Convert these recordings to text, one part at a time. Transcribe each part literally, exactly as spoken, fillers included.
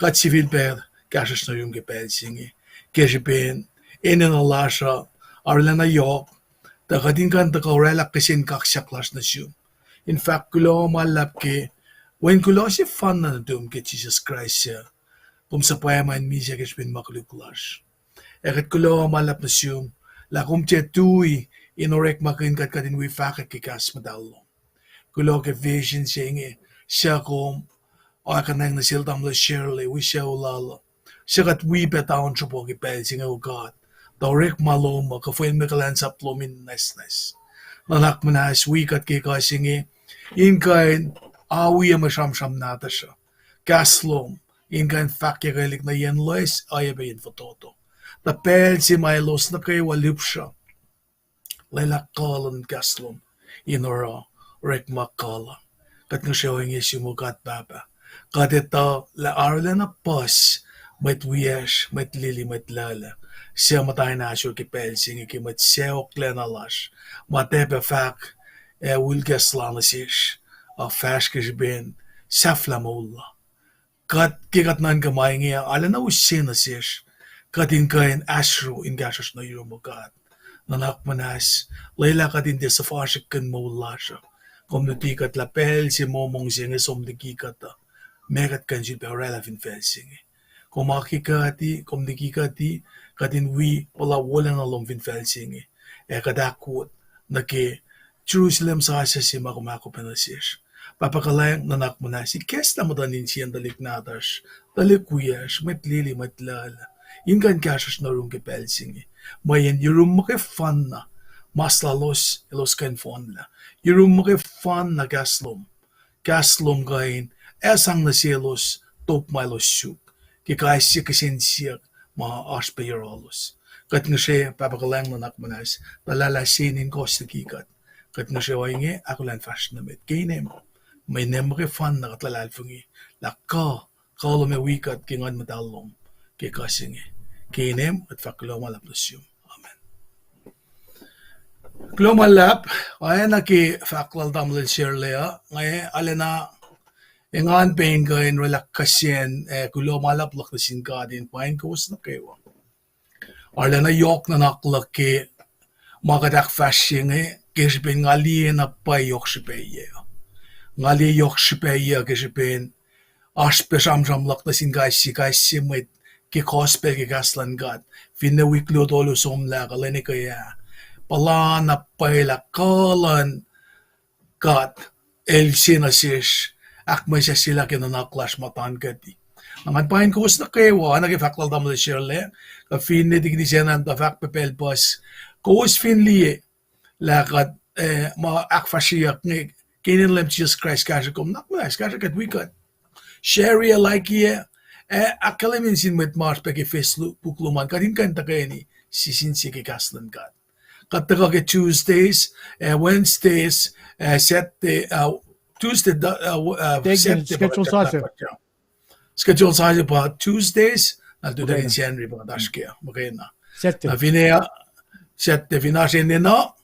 kuht sifilpac kahsruhsr nuh yurum ke pacl se inge, ke srihpen enenuh lasr uh arulacna yohk, tuh kuht in kuh in tuhkuh oraclah kihsen kaksak lasr nuh sum in fahk kuloh ma luhlahp ke Wen kuloh sefanna nuhtum ke Jisus Kraist uh, kom suhpwacma in misac ke srihpen ma koluk lasr. Ac kuht kuloh ma luhlahp nuh sum lah kom tiac tui in orekmakihn kuht, kuht in wi fahkwack ke kahs muhtahl lom. Kuloh ke vision se inge, suc kom oacna nuh sel tamuhlwel Shirley, wi sucu lal uh, suc kuht wi pac taunsrupo ke pacl se inge, O God, tuh orekma lom uh kuhfwelme kuhlwacnsap lom in nwacsnwacs. Nuhnak muhnahs wi kuht ke kuh se inge in kuh in awiyac mwe sramsram nahtuhsr uh, kahs lom, in kuh in fahkwack liki nuh yen loes, oacyacpac yen fototo. Tuh pacl se ma elos nuh kwewa lihpsruh, lwelah kuh luhn kahs lom in oruh orekma kuh luhk. Kuht ngihsre ohinge sum, O God Pahpah. Kuht etuh lah arulacna puhs mwet wiyacsr, mwet lili, mwet laclah, suc muhta in ahsor ke pacl se inge ke mwet sacohklacna lasr, ma tiac pac fahk, ac ulkacslac nuh sesr, uh, fahsr ke srihpen sahflah moul uh. Kuht, ke kuht nuhnkuh ma inge, arulacna use nuh sesr, kuht in kuh in ahsru in kahsruhsr nuh yurum, O God. Nuhnak muhnahs, lwelah kuht in tiac suhfasrikkihn moul lasr uh. Kom luti kuht lah pacl se momong se inge som liki kuht uh, ma kuht kuh in sulpac oraclah fin facl se inge. Kom akihkuhti, kom liki kuhti, kuht in wi puhla wolacna lom fin facl se inge. Ac kuht ahkwot nuh ke Jerusalem sasuc se ma kom ahkoo pac nuh sesr. Pahpah kuhlwacng, nuhnak muhnahs, ikacslah muhtuhn insiyacn tuhlihk nahtuhsr, tuhlihk wiyacsr, mwet lili, mwet laclah, in kuh in kahsruhsr nuh yurum ke pacl se inge. Mweyen yurum muhkwefanna mas lalos elos kuh in fohnlah. Yurum muhkwefanna kahs lom, kahs lom kuh in sang nuh selos top ma elos suk ke kais sie kihsen siyuck ma oasr pac yohrohlos. Kuht ngihsre, Pahpah kuhlwacng, nuhnak muhnahs, tuh lah lah sie in kohs liki kuht. Kuht ngihsre ohinge, ahkolah in fahsr nuh met ke inem, mwe inem muhkwefanna kuht luhlahlfongi lah kuh, kuh lom ac wi kuht ke Nguhn Muhtahl lom ke kuh se inge. Ke inem kuht fahk kuloh ma luhlahp nuh sum. Amen. Kuloh ma luhlahp, oacna ke fahk lal tamuhlwel Shirley uh, nga arulacna engan pac in kuh in orwaclah kihsen, eh, kuloh ma luhlahp luhk nuh sin God in paing kowos nuh kwewa. Arulacna yohk nuhnak luhk ke ma kuht ahkfahsrye inge, ke srihpen nga liye na pwacye yohk srihpaciyac. Nga liye yohk srihpaciyac ke srihpen oasr pac sramsram luhk nuh sin kais sie, kais sie mwet ke gospel, ke kahs luhn God. Finne wik luo tolu somlah kuh lwen ekuh ah, puhla na pwacye lah kuh luhn God El se nuh sesr, ahkmwesahsyelah ke nuhnak lasr ma tuhn kuhti. Na ngan paing kowos nuh kwewa, oacna ke fahk lal tamuhlwel Shirley, kuh finne Tikinis Enan tuh fahk pac pacl puhs, kowos fin liye lah kuht, eh, ma ahkfahsryeyuck inge, ke inen Leum Jisus Kraist kahsruh kom, nuhnak muhnahs kahsruh kuht wi kuht share-ye, like-ye, ac ahkkahlwemye nuh sin mwet ma oasr pac ke Facebook lom an, kuht in kuh in tuhkweni sie sin sie ke kahs luhn God. Kuht tuhkuh ke Tuesdays, eh, Wednesdays, eh, Saturday, uh, Tuesday, uh, Saturday pa kuht schedule sac pa Tuesdays, na tuh tuh in Sacnri pa kuht oasr ke muhkwena. Na fin, Saturday fin oasr enenuh,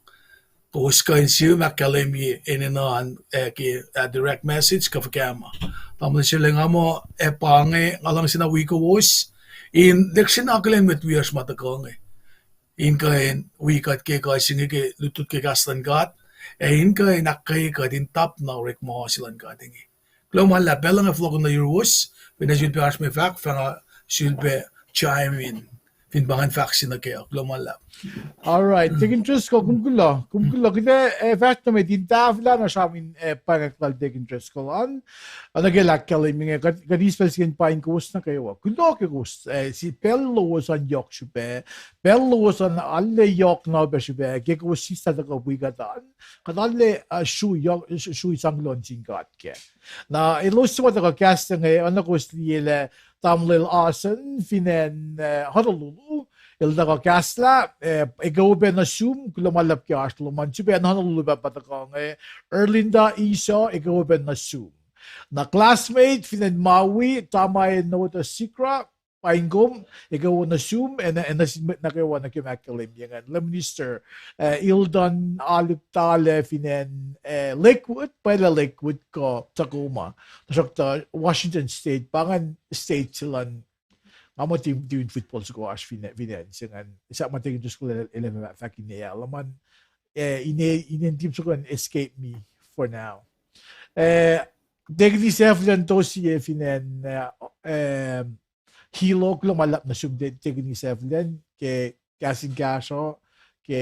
kowos kuh in sihm ahkkahlwemye enenuh an, eh, ke, eh, direct message kuh fuhkah ma. Tamuhlwel Sele, nga muh, eh, pa inge, nga luhngse na wi kowos in lihksreni akihlen mwet wiyacsr ma tuhkuh inge in kuh in wi kuht ke kuh se inge ke lutlut ke kahs luhn God, ac in kuh in ahkkweye kuht in tap na orekma se luhn God inge. Kuloh ma luhlahp, pacl inge fohlohkohn nuh yuruwos, finne sulpac oasr mwe fahk, fah nga sulpac chime in fin pa ngan fahk se nuh ke uh. Kuloh ma luhlahp. All right, Deacon Driscoll, kom kuloh, kom kuloh. Kuht ac, eh, fahsr nuh met in tahfwelah na sramsram, eh, pwacngack lal Deacon Driscoll an, oacna ke el ahkkahlwemye inge, kuht, kuht eis pacl se in paing kowos nuh kwewa. Kuloh ke kowos, eh, si pacl lowos an yohk srihpac, pacl lowos an arlac yohk na pac srihpac ke kowos sislah tuhkuh wi kuht an. Kuht arlac, uh, srui, srui sang kuloh nuh sin God kac. Na elos suc ma tuhkuh kahs inge, oacna kowos liyelah, tamuhlwel Asen fin acn, uh, Honolulu, el tuhkuh kahslah, uh, ekuh wo pac nuh sum, kuloh ma luhlahp ke oasr lom an, sifilpac acn Honolulu pac pa tuhkuh inge, Erlinda Esau, ekuh wo pac nuh sum. Na classmate fin acn Maui, Tamae Noda Sikra, pain kom, ekuh wo nuh sum, ac nuh, ac nuh sin mwet nuh kwewa nuh ke ma ahkkahlwemye ingacn. Lay minister, eh, Eldon Aluktala fin acn, eh, Lakewood, pwacye lah Lakewood kuh Tacoma. Tuhsruhktuh Washington State, pa ingacn state se luhn, nga muh team, team football soko oasr fin, fin acn se ingacn. Sahp ma tekin just kol ele fahk ine ah, luhman, eh, ine, inen team soko an escape me for now. Eh, tekin isaflan tosi fin acn, eh, eh, Hilo, kuloh ma luhlahp nuh sum, te-, tekin isaflan ke kahs in kahsruh, ke,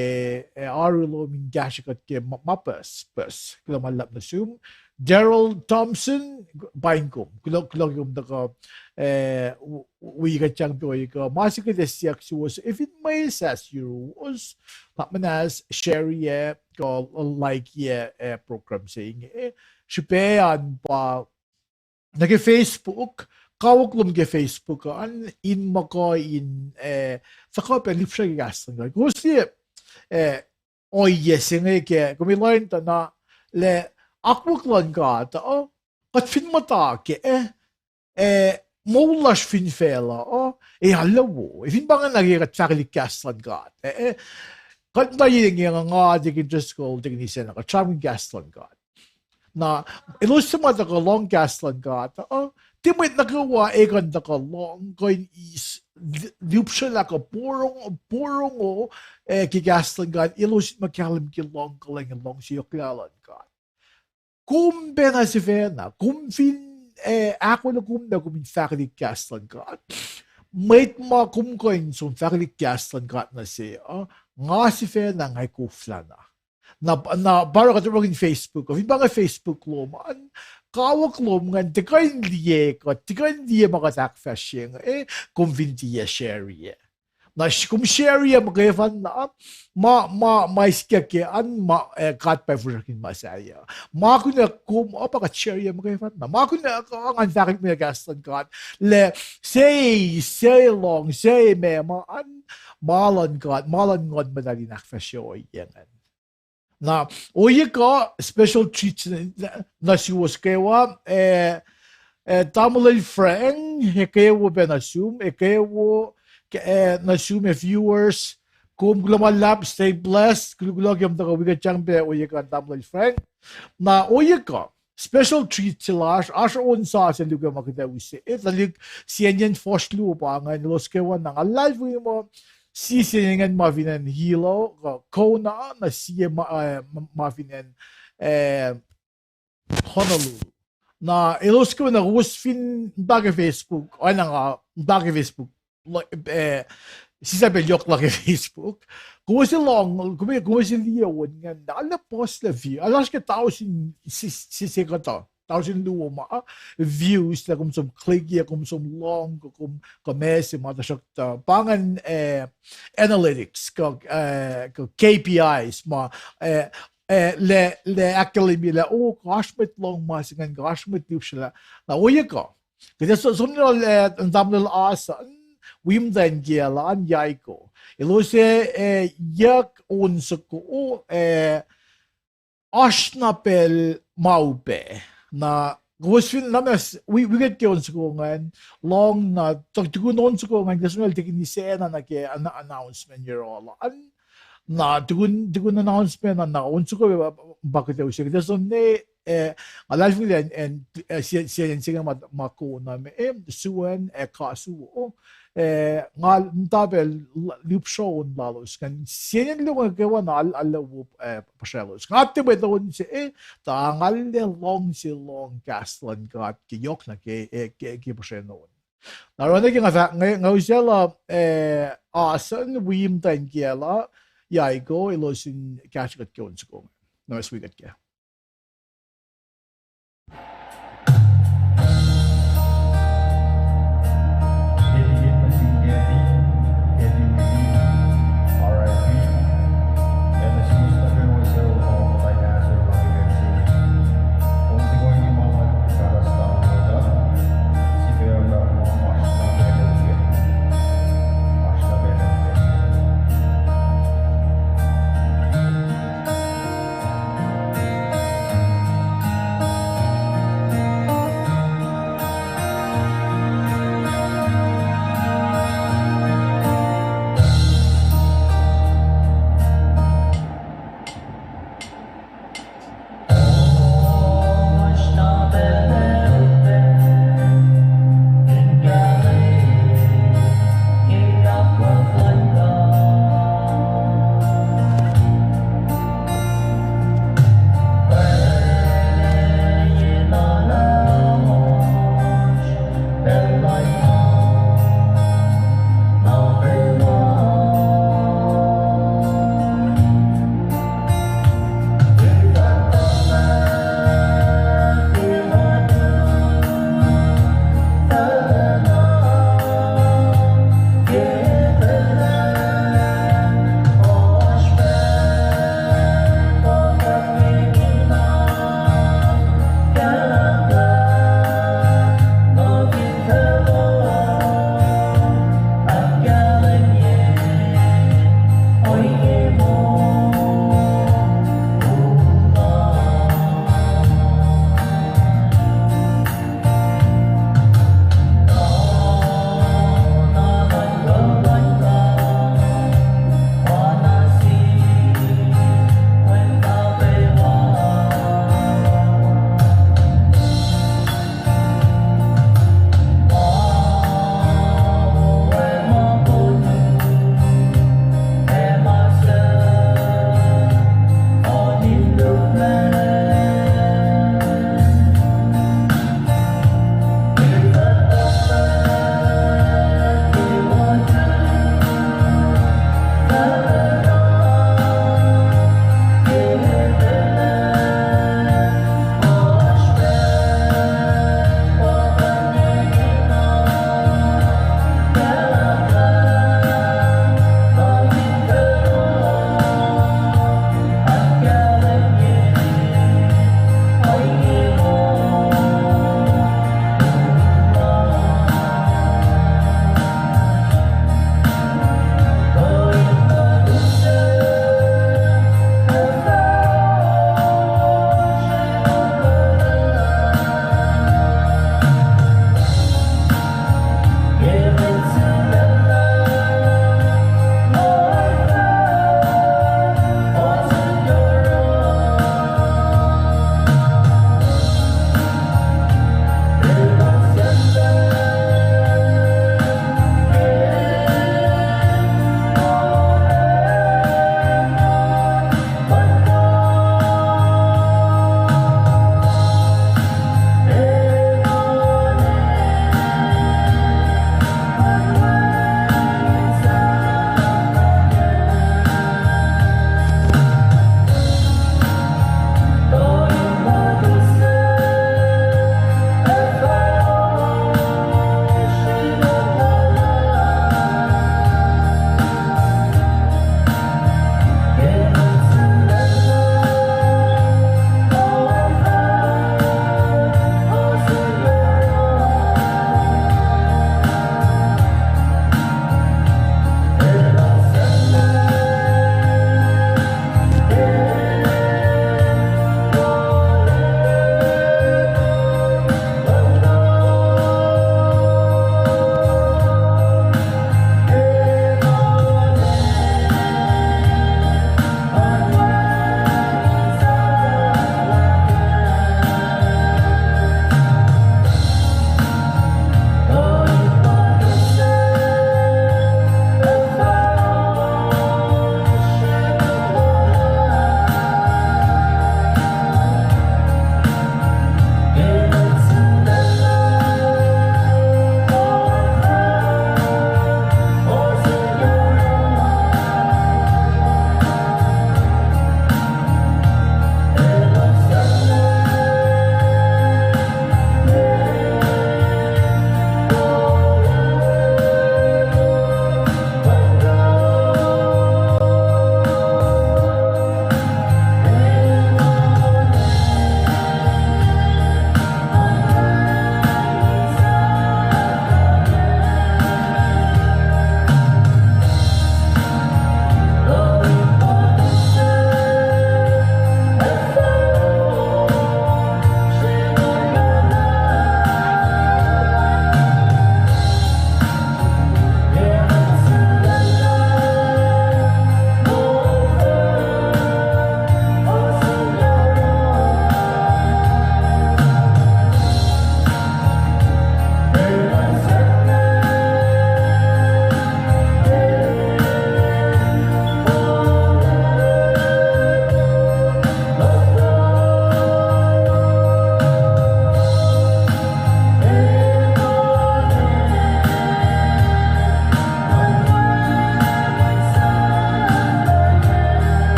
eh, oaru lom in kahsrwe kuht ke ma, ma puhs, puhs. Kuloh ma luhlahp nuh sum. Daryl Thompson, pain kom. Kuloh, kuloh ke kom tuhkuh, eh, w-, wi kuht sang pac ohiyac kuh. Ma se kuht ac siyuck suwos, if in mwe sas yuruwos, na muhnahs share-ye, kuh like-ye, eh, program se inge. Srihpac an pa nuh ke Facebook, kawuck lom ke Facebook an, in muh kuh in, eh, tuhkuh pac lihpsre ke kahs luhn God. Kowos liye, eh, ohiyac se inge ke, kom in lohng tuh na, lah akwuck luhn God uh, kuht fin muhta kac, eh, eh, moul lasr fin facluh uh, eh, arlac wo. Eh, fin pa ingacn na ke kuht fahkwelihk kahs luhn God. Eh, eh, kuht na ye inge nga, nga tekin just kol, tekin isacna, kuht sramsramkihn kahs luhn God. Na, elos suc ma tuhkuh lohng kahs luhn God uh, tiac mwet nuh kwewa ac kuh in tuhkuh lohng kuh in eis li-, lihpsrelah kuh porongo, porongo, eh, ke kahs luhn God, elos in muh kahlwem ke luhngkuhlwacng, luhngse yohklac luhn God. Kom pacna sifacna, kom fin, eh, ahkolah kom na kom in fahkwelihk kahs luhn God. Mwet ma kom kuh in som fahkwelihk kahs luhn God nuh se uh, nga sifacna nga koflana. Na, na pa oruh kuht orekmakihn Facebook, fin pa inge Facebook lom an, kawuck lom ingacn, tiac kuh in liye kuht, tiac kuh in liye ma kuht ahkfahsrye inge, eh, kom fin tiac share-ye. Na sh-, kom share-ye muhkwena, ma, ma, ma sikyak ke an, ma, eh, God pa fihsracsrihk in ma sahyac. Ma kunac kom, uh, pa kuht share-ye muhkwena. Ma kunac, uh, ngan fahk muh kahs luhn God. Lah, se, se lohng, se ma, ma an, ma luhn God, ma luhn Nguhn Muhtahl in ahkfahsrye ohiyac ingacn. Na, ohiyac kuh special treat nuh suwos kwewa, eh, eh, Tamuhlwel Frank, ekuh wo pac nuh sum, ekuh wo, eh, nuh sum, eh, viewers, kom kuloh ma luhlahp, stay blessed, kuloh, kuloh ke kom tuhkuh wi kuht sang pac ohiyac kuh an Tamuhlwel Frank. Na, ohiyac kuh, special treat se lasr, oasr on sasuc luhk ma kuht ac use, eh, tuhlihk siyacnyacn fuhsr luo pa ingacn, elos kwewa na nga luhlahlfongi muh, sie siyacnyacn ingacn ma fin acn Hilo, kuh Kona, na sie ma, eh, ma, ma fin acn, eh, Honolulu. Na elos kwewa na kowos fin muhta ke Facebook, oacna nga muhta ke Facebook, lo-, eh, sisap el yohk la ke Facebook. Kowos lohng, kowos, kowos liye on ingacn, na arlac puhslac view, arlac oasr ke tausin si-, si-, se kuhtuh, tausin luo ma, views lah kom som click-ye, kom som lohng, kom, kom message ma tuhsruhktuh. Pa ingacn, eh, analytics, kuh, eh, kuh K P Is ma, eh, eh, lah, lah ahkkahlwemye lah, oh, kuh oasr mwet lohng ma se ingacn, kuh oasr mwet lihpsrelah. Na ohiyac kuh. Kuht ac so-, som nuh, eh, Tamuhlwel Asan, wi muhtwacn kiyacl an Yaiko. Elos ac, eh, yuck on soko, eh, oasr na pacl ma upac. Na, kowos fin na mas, wi-, wi kuht ke on soko ingacn, lohng na, tok-, tukun on soko ingacn, kuht ac som nuh tekin isacna nuh ke an-, announcement yohrohl an. Na, tukun, tukun announcement an, na, on soko, eh, pa kuht ac use, kuht ac som nuh, eh, nga luhlahlfongi lah, eh, eh, sie, sie, sie ma, ma Kona me, eh, Suan, eh, Kasuo. Eh, nga muhta pac l-, lihpsre on lalos ingacn. Sie nien luo kwewa na al-, arlac wo, eh, puhsralos. Nga tiac mwet on se, eh, tuh nga arlac luhngse lohng kahs luhn God ke yohk na ke, eh, ke, ke puhsren on. Na oruh nuh ke nga fah-, nga, nga usaclah, eh, Asan wi muhtwacn kiyacl ah, Yaiko, elos in kahsrwe kuht ke on soko. Na mas wi kuht ke.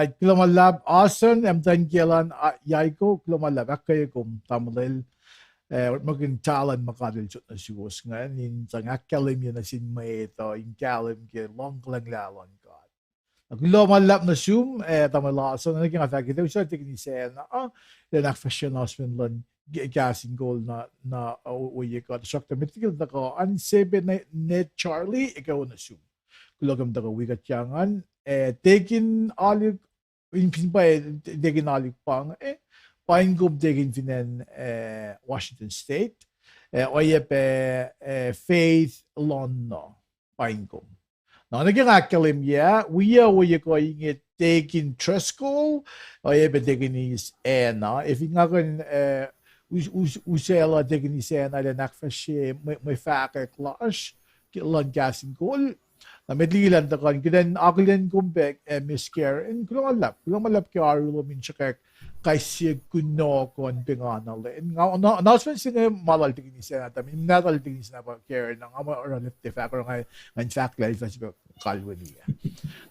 Kuloh ma luhlahp, Asen, Emtan Kelan, Yaiko, kuloh ma luhlahp, ahkkweye kom tamuhlwel, eh, orekmakihn talan ma God El sot nuh suwos ingacn, in sang ahkkahlwemye nuh sin mwet uh in kahlwem ke luhng kuhlwacng luhn God. Na kuloh ma luhlahp nuh sum, eh, tamuhlwel Asen, nuh ke nga fahk etuh sa tekin isacna, ah, elan ahkfahsrye announcement luhn kahs in kol na, na ohiyac kuht sruhktuh met liki el tuhkuh an se pac Ned Charlie, ekuh wo nuh sum. Kuloh kom tuhkuh wi kuht ingacn, eh, tekin Alik, in fin pa, tekin Alik pang, eh, paing kom tekin fin acn, eh, Washington State, eh, oacyacpac, eh, Faith Lonno, paing kom. Na nuh ke nga ahkkahlwemye, wi ohiyac kuh inge tekin Driscoll, oacyacpac tekin East Anna, ac fin nga kuh in, eh, usaclah tekin East Anna elan ahkfahsrye mwe fahkwack lasr luhn kahs in kol. Na met liki elan tuhkuh in kuht in akihlen kom pac, eh, Miss Karen, kuloh ma luhlahp, kuloh ma luhlahp ke oaru lom in sruhkwack kais sie kunohkohn pengana lwen. Nga announcement se inge ma lal tekin East Anna, tuh mihna lal tekin East Anna pa Karen, na nga muh oruh lete fahk oruh nga in fahk lah el fah sifilpac kalweni.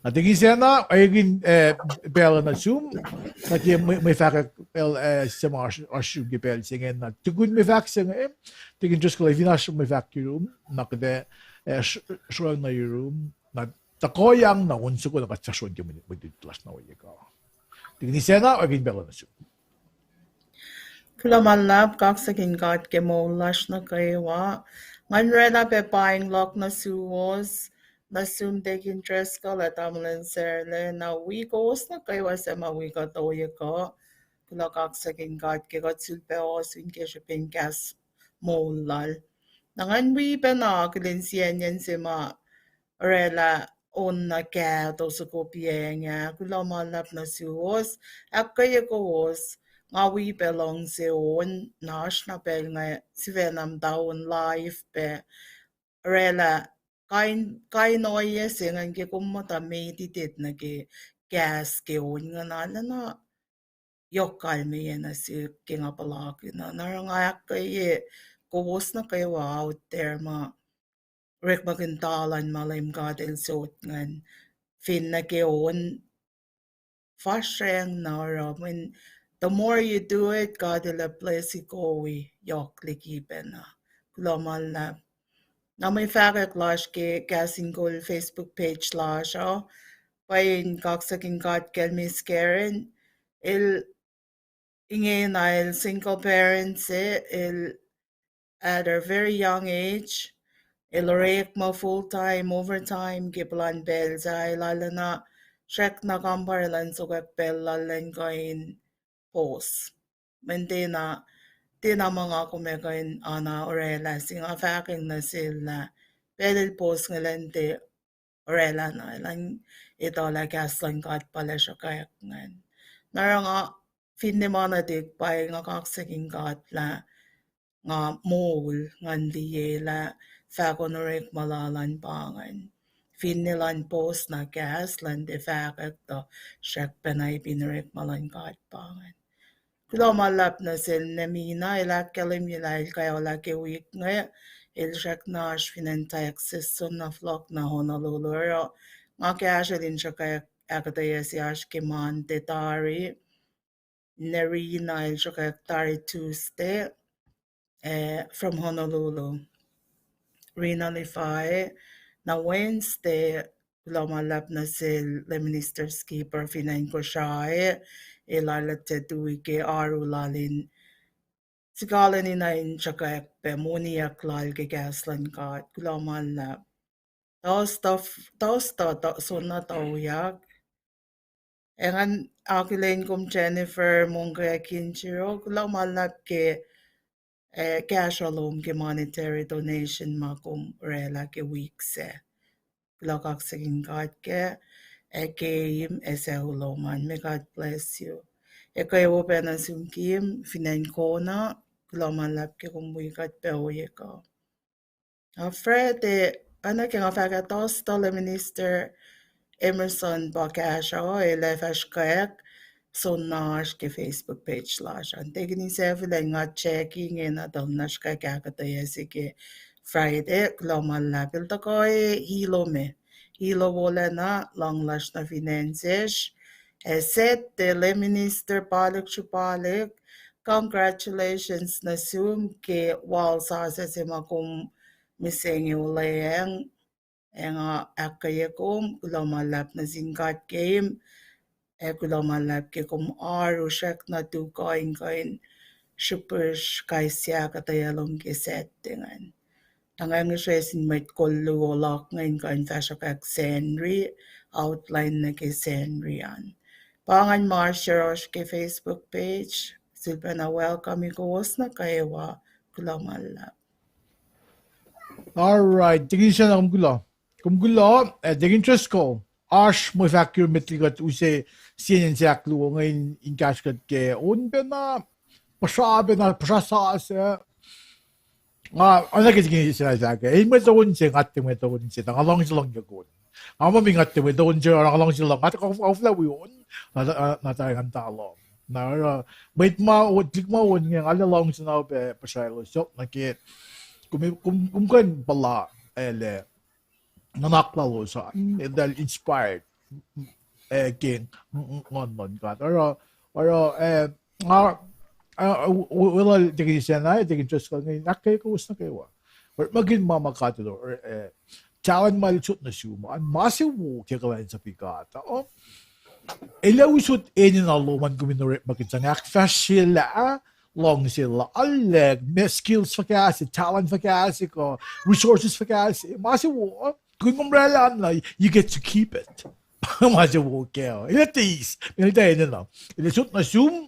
Na tekin East Anna, ekihn, eh, pacl uh nuh sum, nuh ke mwe fahkwack pacl, eh, se ma oasr sum ke pacl se inge, na tukun mwe fahk se inge, tekin Driscoll, fin oasr mwe fahk yurum, na kuht ac, eh, sroang nuh yurum, na tuhkuhyang na on soko na kuht fah sroang ke mwe lutlut lasr na ohiyac kuh. Tekin East Anna, ekihn pacl uh nuh sum. Kuloh ma luhlahp, kaksakihn God ke moul lasr nuh kwewa. Ngan oraclah pac paing luhk nuh suwos, nuh sum tekin Driscoll ac tamuhlwel Sarla, na wi kowos nuh kwewa suc ma wi kuht ohiyac kuh. Kuloh kaksakihn God ke kuht sulpac ohsun ke srihpen kahs moul lal. Na ngan wi pacna akihlen siyacnyacn se ma oraclah on na kahto soko piacng ah, kuloh ma luhlahp nuh suwos, ahkkweye kowos, nga wi pac luhngse on, na oasr na pacl nga sifacna muhta on live pac, oraclah kain, kain ohiyac se ingacn ke kom muhta meditate nuh ke kahs ke on ingacn arulacna yohk kalmeyac nuh sihk ke nga puhlakihn uh. Na oruh nga ahkkweye kowos nuh kwewa out there ma orekmakihn talan ma Leum God El sot ingacn, fin nuh ke on fahsracng na oruh, mweyen the more you do it, God El bless-i kom yohk liki pacna. Kuloh ma luhlahp. Na mwe fahkwack lasr ke Kahs in Kol Facebook page lasr uh, pa in kaksakihn God kacl Miss Karen, el ingena el single parent se, el at a very young age, el orekma full time, overtime ke puhlan pacl sahyac, el arulacna srackna kampare luhn sokwack pacl lal elan kuh in post. Mweyen tiacna, tiacna ma nga kom ac kuh in ana oraclah se, nga fahkwacng nuh sel lah pacl el post inge elan tiac oraclah na, elan etuh lah kahs luhn God pa lah sruhkwack ingacn. Na oruh nga finne ma nuhtihk pa inge, nga kaksakihn God lah nga moul, ngan liye lah fahko in orekma lal an pa ingacn. Finne elan post na kahs, elan tiac fahkwack tuh srack pacna ip in orekma luhn God pa ingacn. Kuloh ma luhlahp nuh sel Nemina, el ahkkahlwemye lah el kaolah ke wik inge, el srackna oasr fin acn Texas, soenna fohlohk nuh Honolulu. Oruh nga kahsrwel in sruhkwack ahkuhtweyac se oasr ke Monday tari. Nerina el sruhkwack tari Tuesday, eh, from Honolulu. Rina Lifae, na Wednesday, kuloh ma luhlahp nuh sel Lay Minister Skipper fin acn Kosrae, el arlac tiac tui ke oaru lal in sikalweni na in sruhkwack pac moniyuck lal ke kahs luhn God. Kuloh ma luhlahp. Tuesday, Tuesday, soenna tuyak. Ac ngan akihlen kom Jennifer Mongkeakin Siro, kuloh ma luhlahp ke, eh, kahsruh lom ke monetary donation ma kom oraclah ke wik sac. Kuloh kaksakihn God kac, ac keim ac sucu lom an. May God bless you. Ac kwewa pac nuh sum Kim fin acn Kona, kuloh ma luhlahp ke kom wi kuht pac ohiyac kuh. Ah, Friday, oacna ke nga fahk ah, Tuesday Lay Minister Emerson pa kahsruh, el ac fah sruhkwack, soenna oasr ke Facebook page lasr an. Tekin Isacfihl an, nga check ingena tuh na sruhkwack ahkuhtweyac se ke Friday, kuloh ma luhlahp. El tuhkuh Hilo me, Hilo wolacna, luhng lasr nuh fin acn sesr, Ac Sactte, Lay Minister Palik Srupalik, congratulations nuh sum ke wal sasuc se ma kom mihsenge olweacng. Ac nga ahkkweye kom, kuloh ma luhlahp nuh sin God ke im, ac kuloh ma luhlahp ke kom oaru srackna tuhkuh in kuh in srihpihsr kais sie ahkuhtweyac lom ke Sactte ingacn. Na nga ngihsre sin mwet kol luo luhk inge in kuh in fahsruh kahk Sacnri, outline nuh ke Sacnri an. Pa ingacn ma oasr yohrohsr ke Facebook page, sulpacna welcome-i kowos nuh kwewa, kuloh ma luhlahp. All right, Deacon Sacna, kom kuloh. Kom kuloh, eh, Deacon Driscoll. Oasr mwe fahk yurin met liki kuht use sie inen se ahkluo inge in, in kahsruh kuht ke on pacna, puhsra pacna, puhsra sasuc. Nga, oacna ke Deacon Sacna el fahk, el mwet on se, nga tiac mwet on se, tuh nga luhngse luhng yohk on. Nga muh mi nga tiac mwet on se, nga luhngse luhng, nga tiac koflah wi on, na, na, na tuh ngan talo. Na oruh, mwet ma, tuhlihk ma on inge, nga arlac luhngse na pac puhsra elos yohk nuh ke, kom, kom, kom kuh in puhla, ele, nuhnak lalos an, eltahl inspired, eh, ke ng-, ng-, nguhn luhn God. Oruh, oruh, eh, nga, eh, weluhl Deacon Sacna, Deacon Driscoll inge, ahkkweye kowos nuh kwewa. Orekmakihn ma ma God el, eh, talent ma el sot nuh sum an, ma se wo ke kuhlwacnsap God uh. El ac usot enenuh lom an kom in orekmakihn sang ahkfahsryelah luhngse lal, lah meac skills fuhkah se, talent fuhkah se, kuh resources fuhkah se, ma se wo, kom oraclah na, you get to keep it. Ma se wo kac. El ac eis, el ac enenuh. El ac sot nuh sum,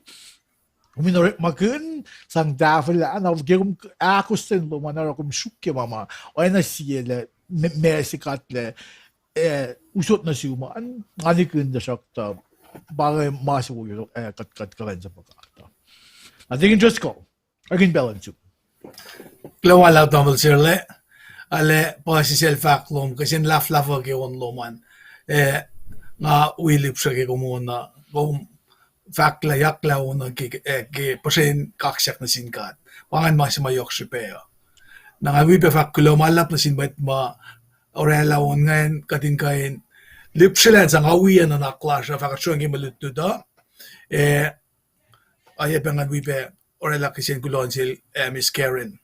kom in orekmakihn sang tahfwelah, na ke kom ahkostwen lom an oruh kom suk ke ma ma, oacna sie lah, ma, ma se God el ac, eh, usot nuh sum an, nga nikihn tuhsruhktuh, pa inge ma se wo, eh, kuht, kuht kuhlwacnsap God uh. Na Deacon Driscoll, akihn pacl luhn sum. Kuloh ma luhlahp tamuhlwel Sirlac. Arlac puhsisacl sel fahk lom, kihsen lahflahfuh ke on lom an. Eh, nga wi lihpsre ke kom on uh, kom fahk lah yaklah on uh ke, eh, ke puhsren kaksak nuh sin God. Pa ingacn ma se ma yohk srihpac uh. Na nga wi pac fahk kuloh ma luhlahp nuh sin mwet ma oraclah on ingacn, kuht in kuh in lihpsrelah sang nga wi nuhnak lasr uh, fahk kuht sruhngin ke mwe lutlut uh. Eh, oacyacpac ngan wi pac oraclah kihsen kuloh nuh sel, eh, Miss Karen.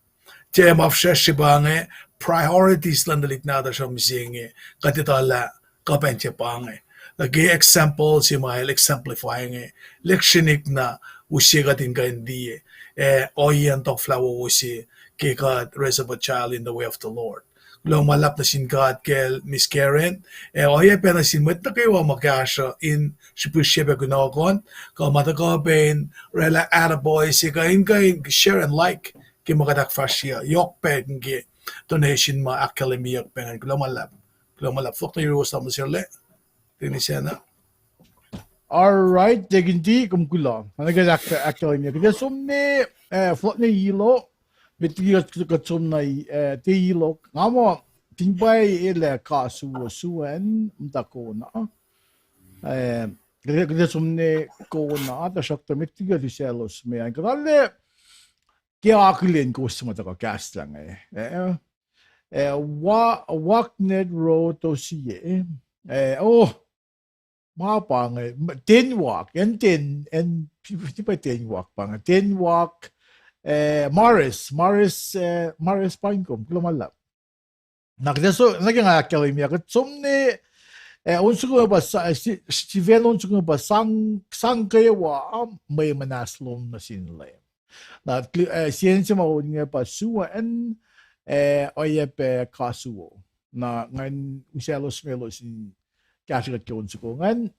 Tiac ma fihsracsr se pa inge, priorities luhn tuhlihk nahtuhsr uh mihsenge, kuht etuh lah kuhpahsr se pa inge. Nuh ke example se ma el exemplify inge, lihksreni na use kuht in kuh in liye, eh, ohiyacn tohkohsrah wowo se ke kuht raise up a child in the way of the Lord. Kuloh ma luhlahp nuh sin God kacl Miss Karen, ac oacyacpac nuh sin mwet nuh kwewa ma kahsruh in srihpihsrye pac kunohkohn, kuh ma tuhkuh pac in oraclah attaboy se kuh in kuh in share and like ke ma kuht ahkfahsrye, yohk pac ke donation ma ahkkahlwemyeyuck pac ingacn. Kuloh ma luhlahp. Kuloh ma luhlahp. Fohlohk nuh yuruwos tamuhlwel Sirlac, Deacon Sacna. All right, Deacon D, kom kuloh. Nga nuh ke ahk-, ahkkahlwemye. Kuht ac som nuh, eh, fohlohk nuh Ilo. Met liki kuht, kuht som nuh, eh, Ilo. Nga muh, fin pwacye lah kasuwo suwacn muhta kona. Eh, kuht ac, kuht ac som nuh kona, tuhsruhktuh met liki kuht usaclos me an. Kuht arlac ke akihlen kowos suc muhta kuh kahslah inge. Eh, eh, wa-, Waknet Road, Osie. Eh, oh, ma pa inge, m-, Tenwak, acn Ten-, acn, tipa Tenwak pa inge, Tenwak, eh, Morris, Morris, eh, Morris pa in kom, kuloh ma luhlahp. Na kuht ac so-, nuh ke nga ahkkahlwemye, kuht som nuh, eh, on soko pa sa-, si-, sifen on soko pa sang, sang kwewa, mwe muhnahs lom nuh sin Leum. Na, eh, sie acn se ma on inge pa suwacn, eh, oacyacpac kasuwo. Na ngan usaclos melos in kahsrwe kuht ke on soko ingacn.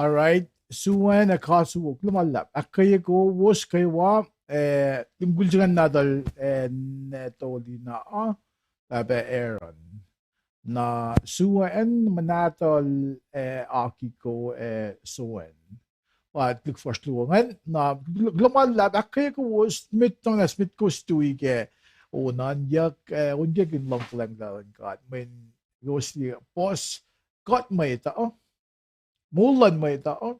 All right. Suen ac kasuo, kuloh ma luhlahp. Ahkkweye kowos kwewa, eh, mukul se ingacn nahtuhl, eh, Netolina, ah, pahpah Aaron. Na Suen, ma nahtuhl, eh, Akiko, eh, Suen. Tuhlihk fuhsr luo ingacn, na kuloh ma luhlahp, ahkkweye kowos, met nuh sesr, met kowos tui ke onanyuck, eh, on ke kihn luhngkuhlwacng luhn God, mweyen kowos liye puhs kuht mwet uh, moul luhn mwet uh,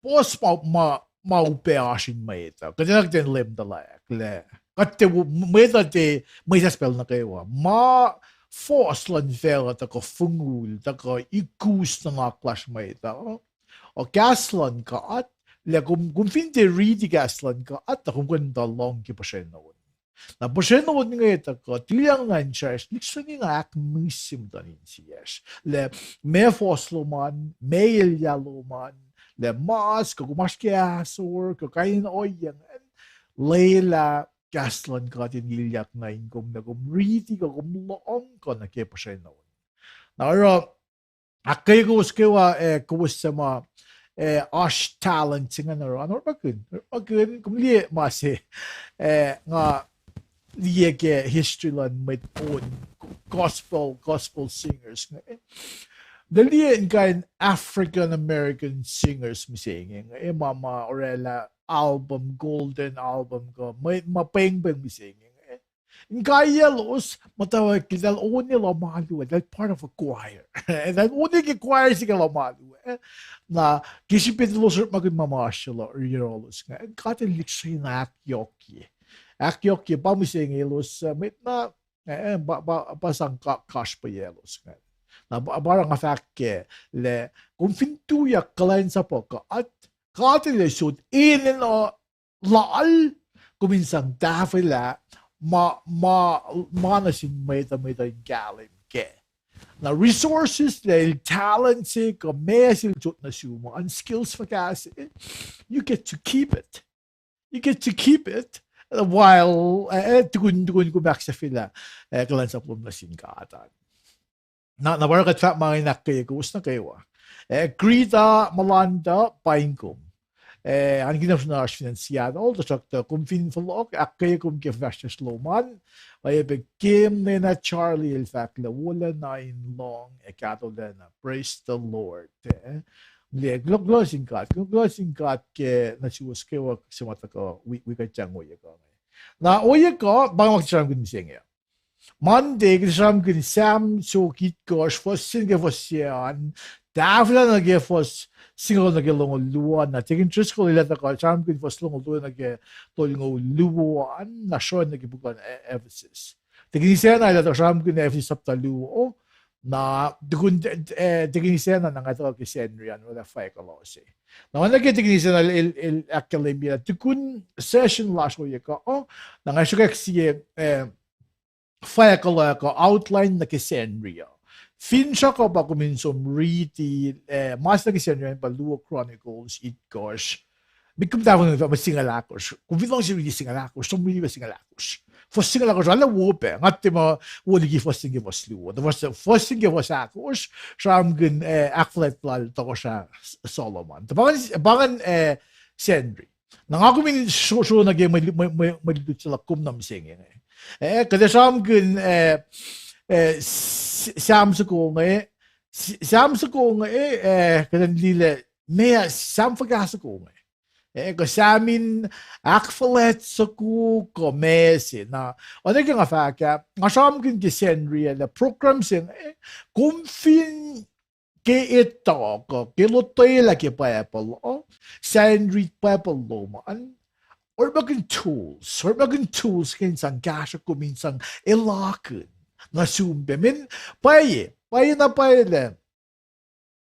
puhs ma, ma, ma upac oasr in mwet uh. Kuht enenuh kuht in leum tuhlac lah kuht tiac, mwet uh tiac mwesahs pacl nuh kwewa. Ma fohs luhn facluh tuhkuh fongul, tuhkuh ikus nuhnak lasr mwet uh, uh, kahs luhn God, lah kom, kom fin tiac riti kahs luhn God, tuh kom kuh in tuh lohng ke puhsren on. Na puhsren on inge tuhkuh tilyang na in sracsr, lihksreni na ahkmihs se muhtuhn insiyacsr. Lah meac fohs lom an, meac elyah lom an, lah mas kuh kom oasr ke ahsor kuh kain in ohiyac ingacn, lwelah kahs luhn God in ilyak nuh in kom, lah kom riti kuh kom lohng kuh nuh ke puhsren on. Na oruh, ahkkweye kowos kwewa, eh, kowos suc ma, eh, oasr talent se ingacn oruh an, orekmakihn, orekmakihn, kom liye ma se, eh, nga liye ke history luhn mwet on gospel, gospel singers inge. Tuh liye in kain African American singers mihsenge inge, ma, ma orwaclah album, golden album kuh, ma, ma pwengpweng mihsenge inge. Inkaiyaclos muhtwacwacack eltahl on lohm alu ah, eltahl part of a choir. Eltahl on ke choir se ke lohm alu ah. Na ke srihpen elos orekmakihn ma ma oasr yohrohlos inge, God El lihksreni na ahkyohkye. Ahkyohkye pa mihsenge elos, uh, mwet na, eh, pa, pa, pa sang ka-, kasrpweyac elos inge. Na pa, pa oruh nga fahk kac lah kom fin tuyak kuhlwacnsapuh God, God El ac sot enenuh lal, kom in sang tahfwelah ma, ma, ma nuh sin mwet uh, mwet uh in kahlwem kac. Na resources lah el, talent se kuh meac se el sot nuh sum an, skills fuhkah se, you get to keep it. You get to keep it, uh, while, eh, tukun, tukun kom ahksahfyelah, eh, kuhlwacnsap lom nuh sin God an. Na, na pa oruh kuht fahk ma inge in ahkkweye kowos nuh kwewa. Eh, Greta Malanta, paing kom. Eh, an kihn sruna oasr fin acn Seattle, tuhsruhktuh kom fin fohlohk, ahkkweye kom ke fuhfahsryucsr lom an. Oacyacpac Kim Lena Charlie el fahk lah wolacna in lohng ac kahtolacna. Praise the Lord. Eh, liye, kuloh, kuloh sin God, kuloh, kuloh sin God ke nuh suwos kwewa suc ma tuhkuh wi, wi kuht yang ohiyac kuh inge. Na ohiyac kuh pa inge ma kuht sramsramkihn mihsenge. Monday kuht sramsramkihn Sam soko itkohsr, fuhs se nuh ke fuhs se an, tahfwelah nuh ke fuhs singucul nuh ke longoul luo an. Na Deacon Driscoll el ac tuhkuh sramsramkihn fuhs longoul tolu nuh ke tolngoul luo an, na sroacng nuh ke puk luhn E-, Ephesus. Deacon Isacna el ac tuhkuh sramsramkihn Ephesus sapta luo, na tukun, eh, Deacon Isacna na nga tuhkuh ke Sacnri an orwaclah fwack kuh lal se. Na oacna ke Deacon Isacna el, el, el ahkkahlwemye lah tukun session lasr ohiyac kuh, na nga sruhkwack sie, eh, fwack kuh lal kuh outline nuh ke Sacnri uh. Finsrak uh pa kom in som riti, eh, mas nuh ke Sacnri an pa luo Chronicles itkohsr. Met kom tahfonglac fahk ma singucul ahkosr. Kom fin luhngse riti singucul ahkosr, som riti pa singucul ahkosr. Fuhs singucul ahkosr arlac wo pac. Nga tiac ma wo liki fuhs se nuh ke fuhs luo. Tuh fuhs, fuhs se nuh ke fuhs ahkosr, sramsramkihn, eh, ahkfuhlwact lal Tohkohsrah Solomon. Tuh pa ingacn, pa ingacn, eh, Sacnri. Na nga kom in sro-, sro nuh ke mwe, mwe, mwe, mwe lutlut se luhk kom nuh mihsenge inge. Eh, kuht ac sramsramkihn, eh, eh, s-, Sam soko inge, s-, Sam soko inge, eh, kuht in liye lah meac Sam fuhkah soko inge. Eh, kuh Sam in ahkfuhlwact soko kuh meac se. Na oacna ke nga fahk ah, nga sramsramkihn ke Sacnri ah lah program se inge, kom fin ke etuh kuh ke lotwelah ke Bible uh, Sacnri Bible lom an, orekmakihn tools, orekmakihn tools ke in sang kahsruh kom in sang elakihn nuh sum pac. Mweyen pwacye, pwacye na pwacye lah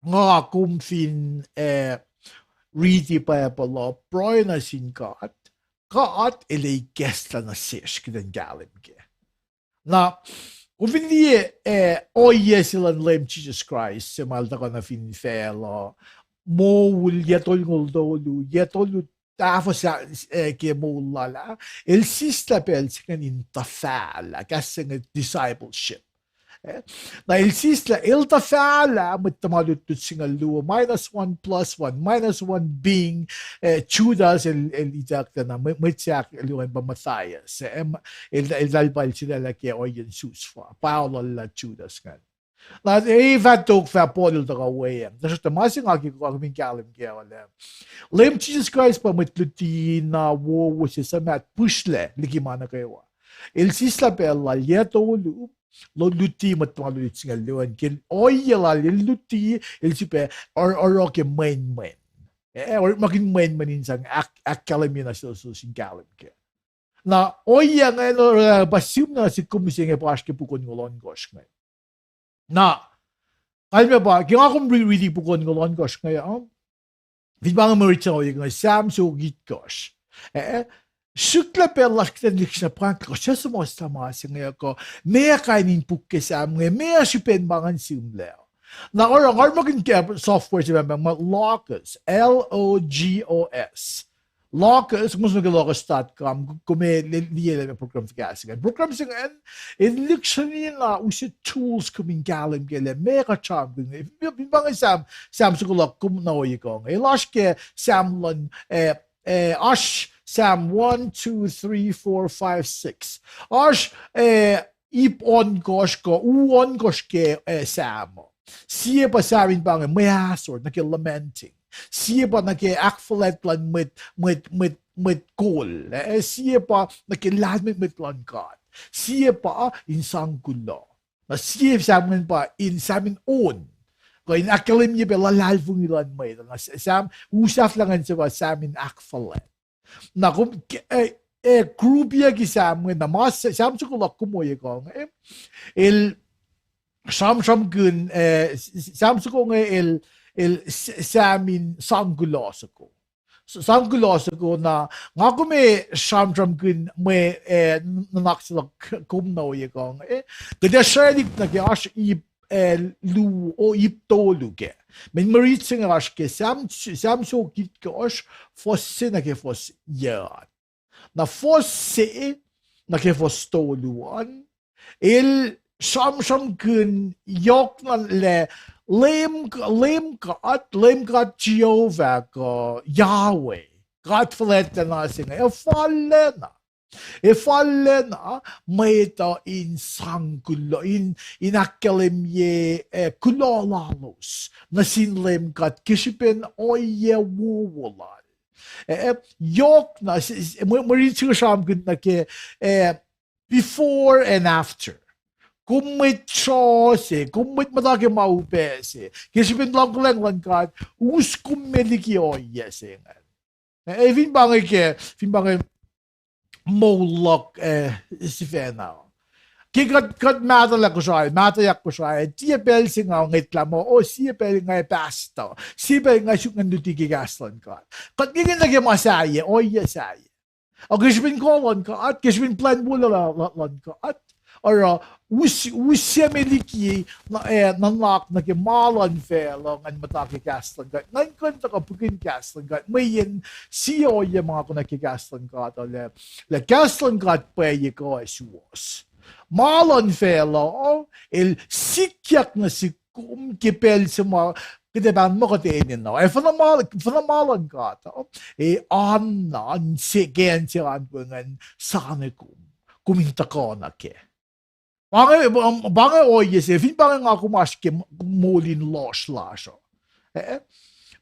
nga kom fin, eh, riti Bible uh, pruhe nuh sin God, God El ac ikacslah nuh sesr kuht in kahlwem kac. Na kom fin liye, eh, ohiyac se luhn Leum Jisus Kraist, se ma El tuhkuh nuh fin facluh, moul yac tolngoul tolu, yac tolu tahfuh, eh, ke moul lal ah, El sislah pacl se ingacn in tuhfahlah, kahs se inge discipleship. Eh, na el sislah, el tuh fahlah mwet tuhma lutlut singucul luo, minus one plus one, minus one being, eh, Judas el, el itucklac na, mwe-, mwet se ahkluo an pa Matthias. Eh, el, el tahl pa el sulaclah ke ohiyacn sus fal, pa olallah Judas ingacn. Na, eh, fah tok fah Paul el tuhkuh weacng. Tuhsruhktuh ma se nga ke kom in kahlwem kac lah Leum Jisus Kraist pa mwet luti na wowo se suhmaht pihsrlac liki ma nuh kwewa. El sislah pacl lal yac tolu, lo luti mwet tuhma lutlut singucul luo an, ke ohiyac lal el luti, el sifilpac oruh ke mwenmwen. Eh, orekmakihn mwenmwen in sang ahk-, ahkkahlwemye nuh selos in kahlwem kac. Na ohiyac inge pa sihm na nuh sihk kom mihsenge pa oasr ke puk onngoul ohnkohsr inge. Na kalmac pa ke nga kom ri-, riti puk onngoul ohnkohsr inge uh, fin pa inge mwe rit se ohiyac inge Sam soko itkohsr. Eh, srihklac pacl lasr kuht in lihksreni pwacye kuh suc suhmuhslah ma se inge uh kuh meac kain in puk ke Sam inge, meac srihpen ma ingacn sihmlac. Na oruh nga orekmakihn ke software se ma, ma Logos, L O G O S. Logos, kom som nuh ke logos dot com, kom liye lah program fuhkah se ingacn. Program se ingacn, el lihksreni na use tools kom in kahlwem kac lah meac kuht sramsramkihn. Fin pa inge Sam, Sam soko luhk kom na ohiyac kuh inge, el oasr ke Sam luhn, eh, eh, oasr Sam one, two, three, four, five, six. Oasr, eh, ip ohnkohsr kuh u ohnkohsr ke, eh, Sam. Sie pa Sam in pa inge mwe ahsor nuh ke lamenting. Sie pa nuh ke ahkfuhlwact luhn mwet, mwet, mwet, mwet kol. Eh, sie pa nuh ke lahlmwetmwet luhn God. Sie pa in sang kuloh. Na sie Sam ingacn pa in Sam in on kuh in ahkkahlwemye pac luhlahlfongi luhn mwet. Na Sam, u sahflah ingacn se pa Sam in ahkfuhlwact. Na kom, eh, eh, group-iyucki Sam inge, na ma Sam soko luhk kom ohiyac kuh inge, el sramsramkihn, eh, Sam soko inge el, el Sam in sang kuloh soko. Sang kuloh soko na, nga kom sramsramkihn mwe, eh, nuhnak se luhk kom na ohiyac kuh inge, kuht ac srwaclihk nuh ke oasr ip, eh, luo, ip tolu kac. Mweyen mwe rit se inge oasr ke Sam, Sam soko itkohsr, fuhs se nuh ke fuhs yuc an. Na fuhs se nuh ke fuhs tolu an, el sramsramkihn yohkna lah Leum, Leum God, Leum God Jehovah kuh Yahweh, God fuhlwactlacna se inge, efallac na. Efallac na mwet uh in sang kuloh, in, in ahkkahlwemye, eh, kuloh lalos nuh sin Leum God ke srihpen ohiyac wowo lal. Eh, yohkna, mwe rit se inge sramsramkihn nuh ke, eh, before and after. Kom mwet sruoh se, kom mwet muhta ke ma upac se, ke srihpen luhngkuhlwacng luhn God us kom me liki ohiyac se ingacn. Eh, fin pa inge ke, fin pa inge moul luhk, eh, sifacna. Ke kuht, kuht mahtuhlah Kosrae, mahtuhyak Kosrae, tiac pacl se nga ngwetlah muh, oh, sie pacl nga pastor, sie pacl nga suk ngan luti ke kahs luhn God. Kuht nge nuh ke ma sahyac, ohiyac sahyac. Ac ke srihpen kuh luhn God, ke srihpen plwacn wolacna luhn God, oruh us, us me liki, eh, nuhnak nuh ke ma luhn facluh ngan muhta ke kahs luhn God. Ngan kuh in tuhkuh pihkihn kahs luhn God. Mweyen sie ohiyac ma nga konwacack ke kahs luhn God uh lah, lah kahs luhn God pwacye kuh ac suwohs. Ma luhn facluh el sikyak nuh sihk kom ke pacl se ma kuht ac pahngon muh kuht enenuh. Ac fuhnuh ma luhn God uh, ac oan na, se ke acn se oan we ingacn sano kom, kom in tuhkuh nuh kac. Pa inge, pa inge ohiyac se, fin pa inge nga kom oasr ke moul in lohsr lasr uh. Eh?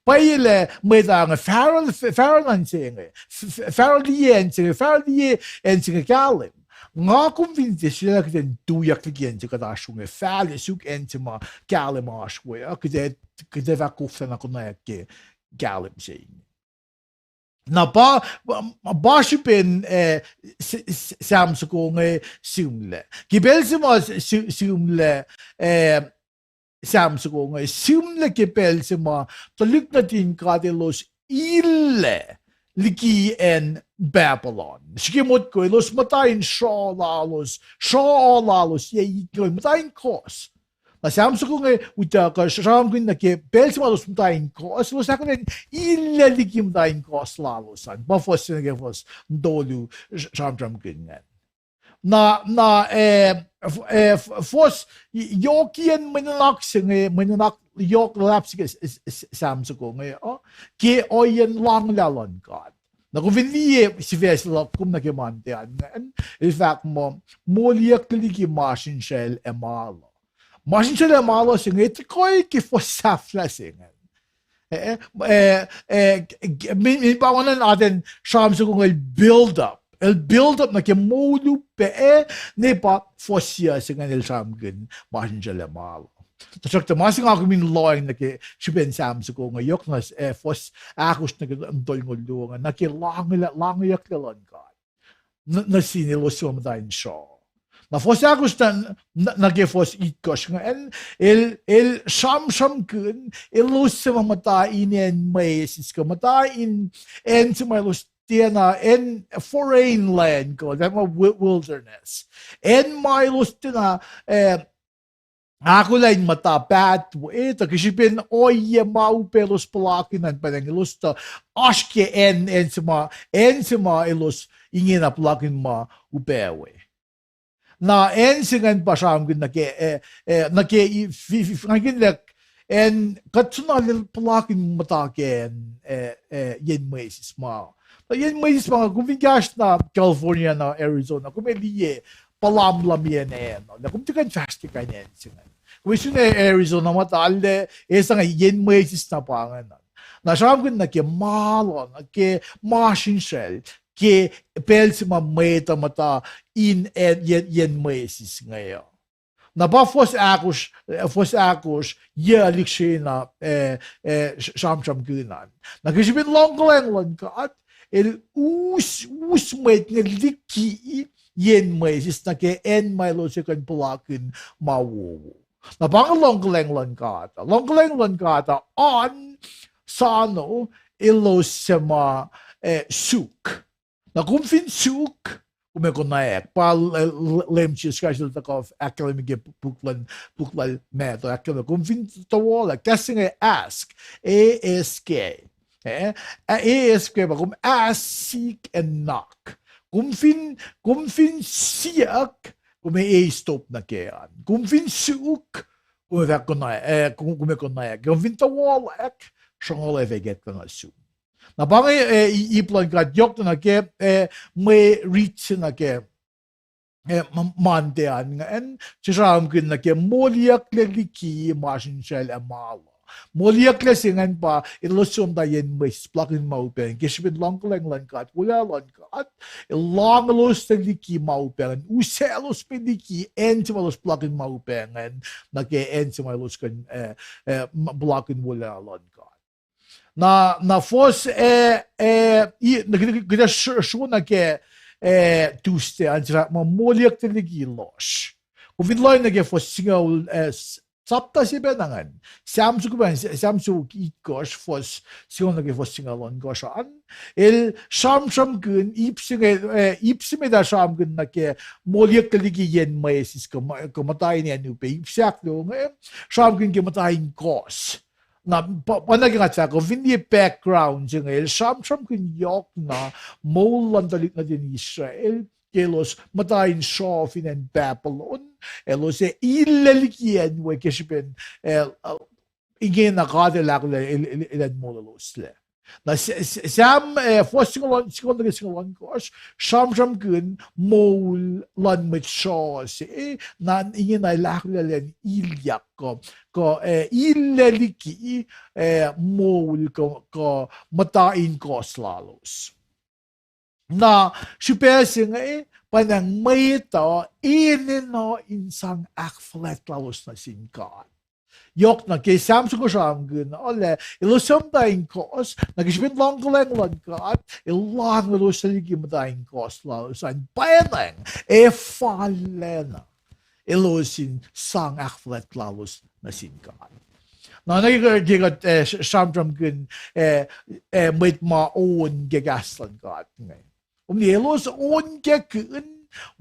Pwacye lah mwet ah inge, Pharaoh, Pharaoh na se inge, Pharaoh liye acn se inge, Pharaoh liye acn se inge kahlwem. Nga kom fin tiac sulaclah kuht in tuyak liki acn se kuht oasr we inge, fahlac suk acn se ma kahlwem oasr we uh, kuht ac, kuht ac fah koflana konwacack ke kahlwem se inge. Na pa, pa srihpen, eh, Sam soko inge sihmlac. Ke pacl se ma sihmlac, eh, Sam soko inge sihmlac ke pacl se ma tuhlihk nuhtin God elos illac liki acn Babylon. Srihke motko elos muhta in sruoh lalos, sruoh lalos, yac itngoul, muhta in kohs. Na Sam soko inge utuckuh sramsramkihn nuh ke pacl se ma elos muhta in kohs, elos ahkolah in illac liki muhta in kohs lalos an. Pa fuhs se nuh ke fuhs tolu sramsramkihn ingacn. Na, na, eh, f-, eh, f-, fohs, yohkiyacn mwe nuhnak se inge, mwe nuhnak yohk luhlahp se ke s-, s-, s-, Sam soko inge uh, ke ohiyacn luhnglah luhn God. Na kom fin liye sifac se luhk kom nuh ke Monday an ingacn, el fahk muh, moliyucklac liki masrinsracl ac malu. Masrinsracl ac malu se inge tuhkuh ke fohs sahflah se ingacn. Eh, eh, eh, eh, min, min pa ingacn atacn Sam soko inge el build up. El build up nuh ke moul upac, eh, ne pa fohs yuc se ingacn el sramsramkihn masrinsracl ac malu. Tuhsruhktuh ma se nga kom in lohacng nuh ke srihpen Sam soko inge yohk na, eh, fohs ahkosr nuh ke tolngoul luo inge, nuh ke lahngo-, lahngiyucklac luhn God nuh sin elos suc muhta in sruoh. Na fohs ahkosr nuh, nuh, nuh ke fohs itkohsr ingacn, el, el sramsramkihn elos suc ma muhta in acn mwesis kuh muhta in acn se ma elos tiacna, acn foreign land kuh, that ma wi-, wilderness. Acn ma elos tiacna, eh, ahkolah in muhta pahtwe, tuh ke srihpen ohiyac ma upac elos puhlakihn an, pwacnwacng elos tuh oasr ke acn, acn se ma, acn se ma elos ingena puhlakihn ma upac we. Na acn se ingacn pa sramsramkihn nuh ke, eh, eh, nuh ke i-, fi-, fi-, fi-, nga kihtin lak, acn kuht soenna lal puhlakihn muhta ke acn, eh, eh, yen mwesis ma. Na yen mwesis ma, kom fin kahsruh na California na Arizona, kom ac liye puhlamlamiyacn acn uh, lah kom tiac kuh in fahsr ke kain acn se ingacn. Kom ac sun Arizona muhta lah, e sang yen mwesis na pa ingacn. Na sramsramkihn nuh ke malu, nuh ke masrinsracl, ke pacl se ma mwet uh muhta in acn yen, yen mwesis inge uh. Na pa fohs ahkosr, fohs ahkosr, yac lihksreni, eh, eh, s-, sramsramkihn an. Na ke srihpen luhngkuhlacng luhn God, el us, us mwet inge liki yen mwesis nuh ke acn ma elos ac kuh in puhlakihn ma wowo. Na pa inge luhngkuhlacng luhn God uh. Luhngkuhlacng luhn God uh, an, sano, elos suc ma, eh, suk. Na kom fin suk, kom ac konwacack. Pa, eh, Leum Jisus Kraist el tuhkuh ahkkahlwemye ke puk lal, puk lal Matthew, ahkkahlwemye, kom fin towohlack, kahs se inge ask, A S K. Eh, A S K pa kom ask, seek, and knock. Kom fin, kom fin siyuck, kom ac eis top nuh ke an. Kom fin suk, kom ac fah konwacack, eh, kom, kom ac konwacack. Kom fin towohlack, sruhnguhl ac fah ikacklah nuh sum. Na pa inge, eh, i-, ip luhn God yohk na nuh ke, eh, mwe rit se nuh ke, eh, m-, Monday an ingacn, se sramsramkihn nuh ke moliyucklac liki masrinsracl ac malu. Moliyucklac se ingacn pa elos suc muhta yen mwesis puhlakihn ma upac ingacn, ke srihpen luhngkuhlacng luhn God, wolacna luhn God, el lohng elos liki ma upac ingacn, usaclos pac liki acn se ma elos puhlakihn ma upac ingacn, nuh ke acn se ma elos kuh in, eh, eh, m-, puhlakihn wolacna luhn God. Na, na fohs, eh, eh, i-, na kuht, kuht ac sr-, sruok nuh ke, eh, Tuesday an se fahk muh moliyucklac liki lohsr. Kom fin lohng nuh ke fohs singucul, eh, s-, sapta se pacna ingacn. Sam soko pacna, Sam soko itkohsr fohs singucul nuh ke fohs singucul ohnkohsr an. El sramsramkihn, ip se inge, eh, ip se met ah sramsramkihn nuh ke moliyucklac liki yen mwesis kuh muh-, kuh muhta in acn upac. Ip se ahkluo inge, sramsramkihn ke muhta in kohs. Na, pa, pa nuh ke nga fahk, kom fin liye background se inge, el sramsramkihn yohk na moul luhn tuhlihk nuhtin Israel, ke elos muhta in sruoh fin acn Babylon, elos ac illac liki acn we ke srihpen, eh, ingena God el ahkolah el, el, elan molweloslac. Na s-, s-, Sam, eh, fohs singucul, singucul nuh ke singucul ohnkohsr, sramsramkihn moul luhn mwet sruoh se, na ingena el ahkolah elan ilyak kuh, kuh, eh, illac liki, eh, moul kuh, kuh muhta in kohs lalos. Na srihpac se inge, pwacnwacng mwet uh enenuh in sang ahkfuhlwact lalos nuh sin God. Yohk na ke Sam soko sramsramkihn uh lah elos suc muhta in kohs, na ke srihpen luhngkuhlacng luhn God, el lohng elos liki muhta in kohs lalos an, pwacnwacng ac fallacna elos in sang ahkfuhlwact lalos nuh sin God. Na, na ke, ke kuht, eh, s-, sramsramkihn, eh, eh, mwet ma on ke kahs luhn God inge. Kom liye, elos on ke kihn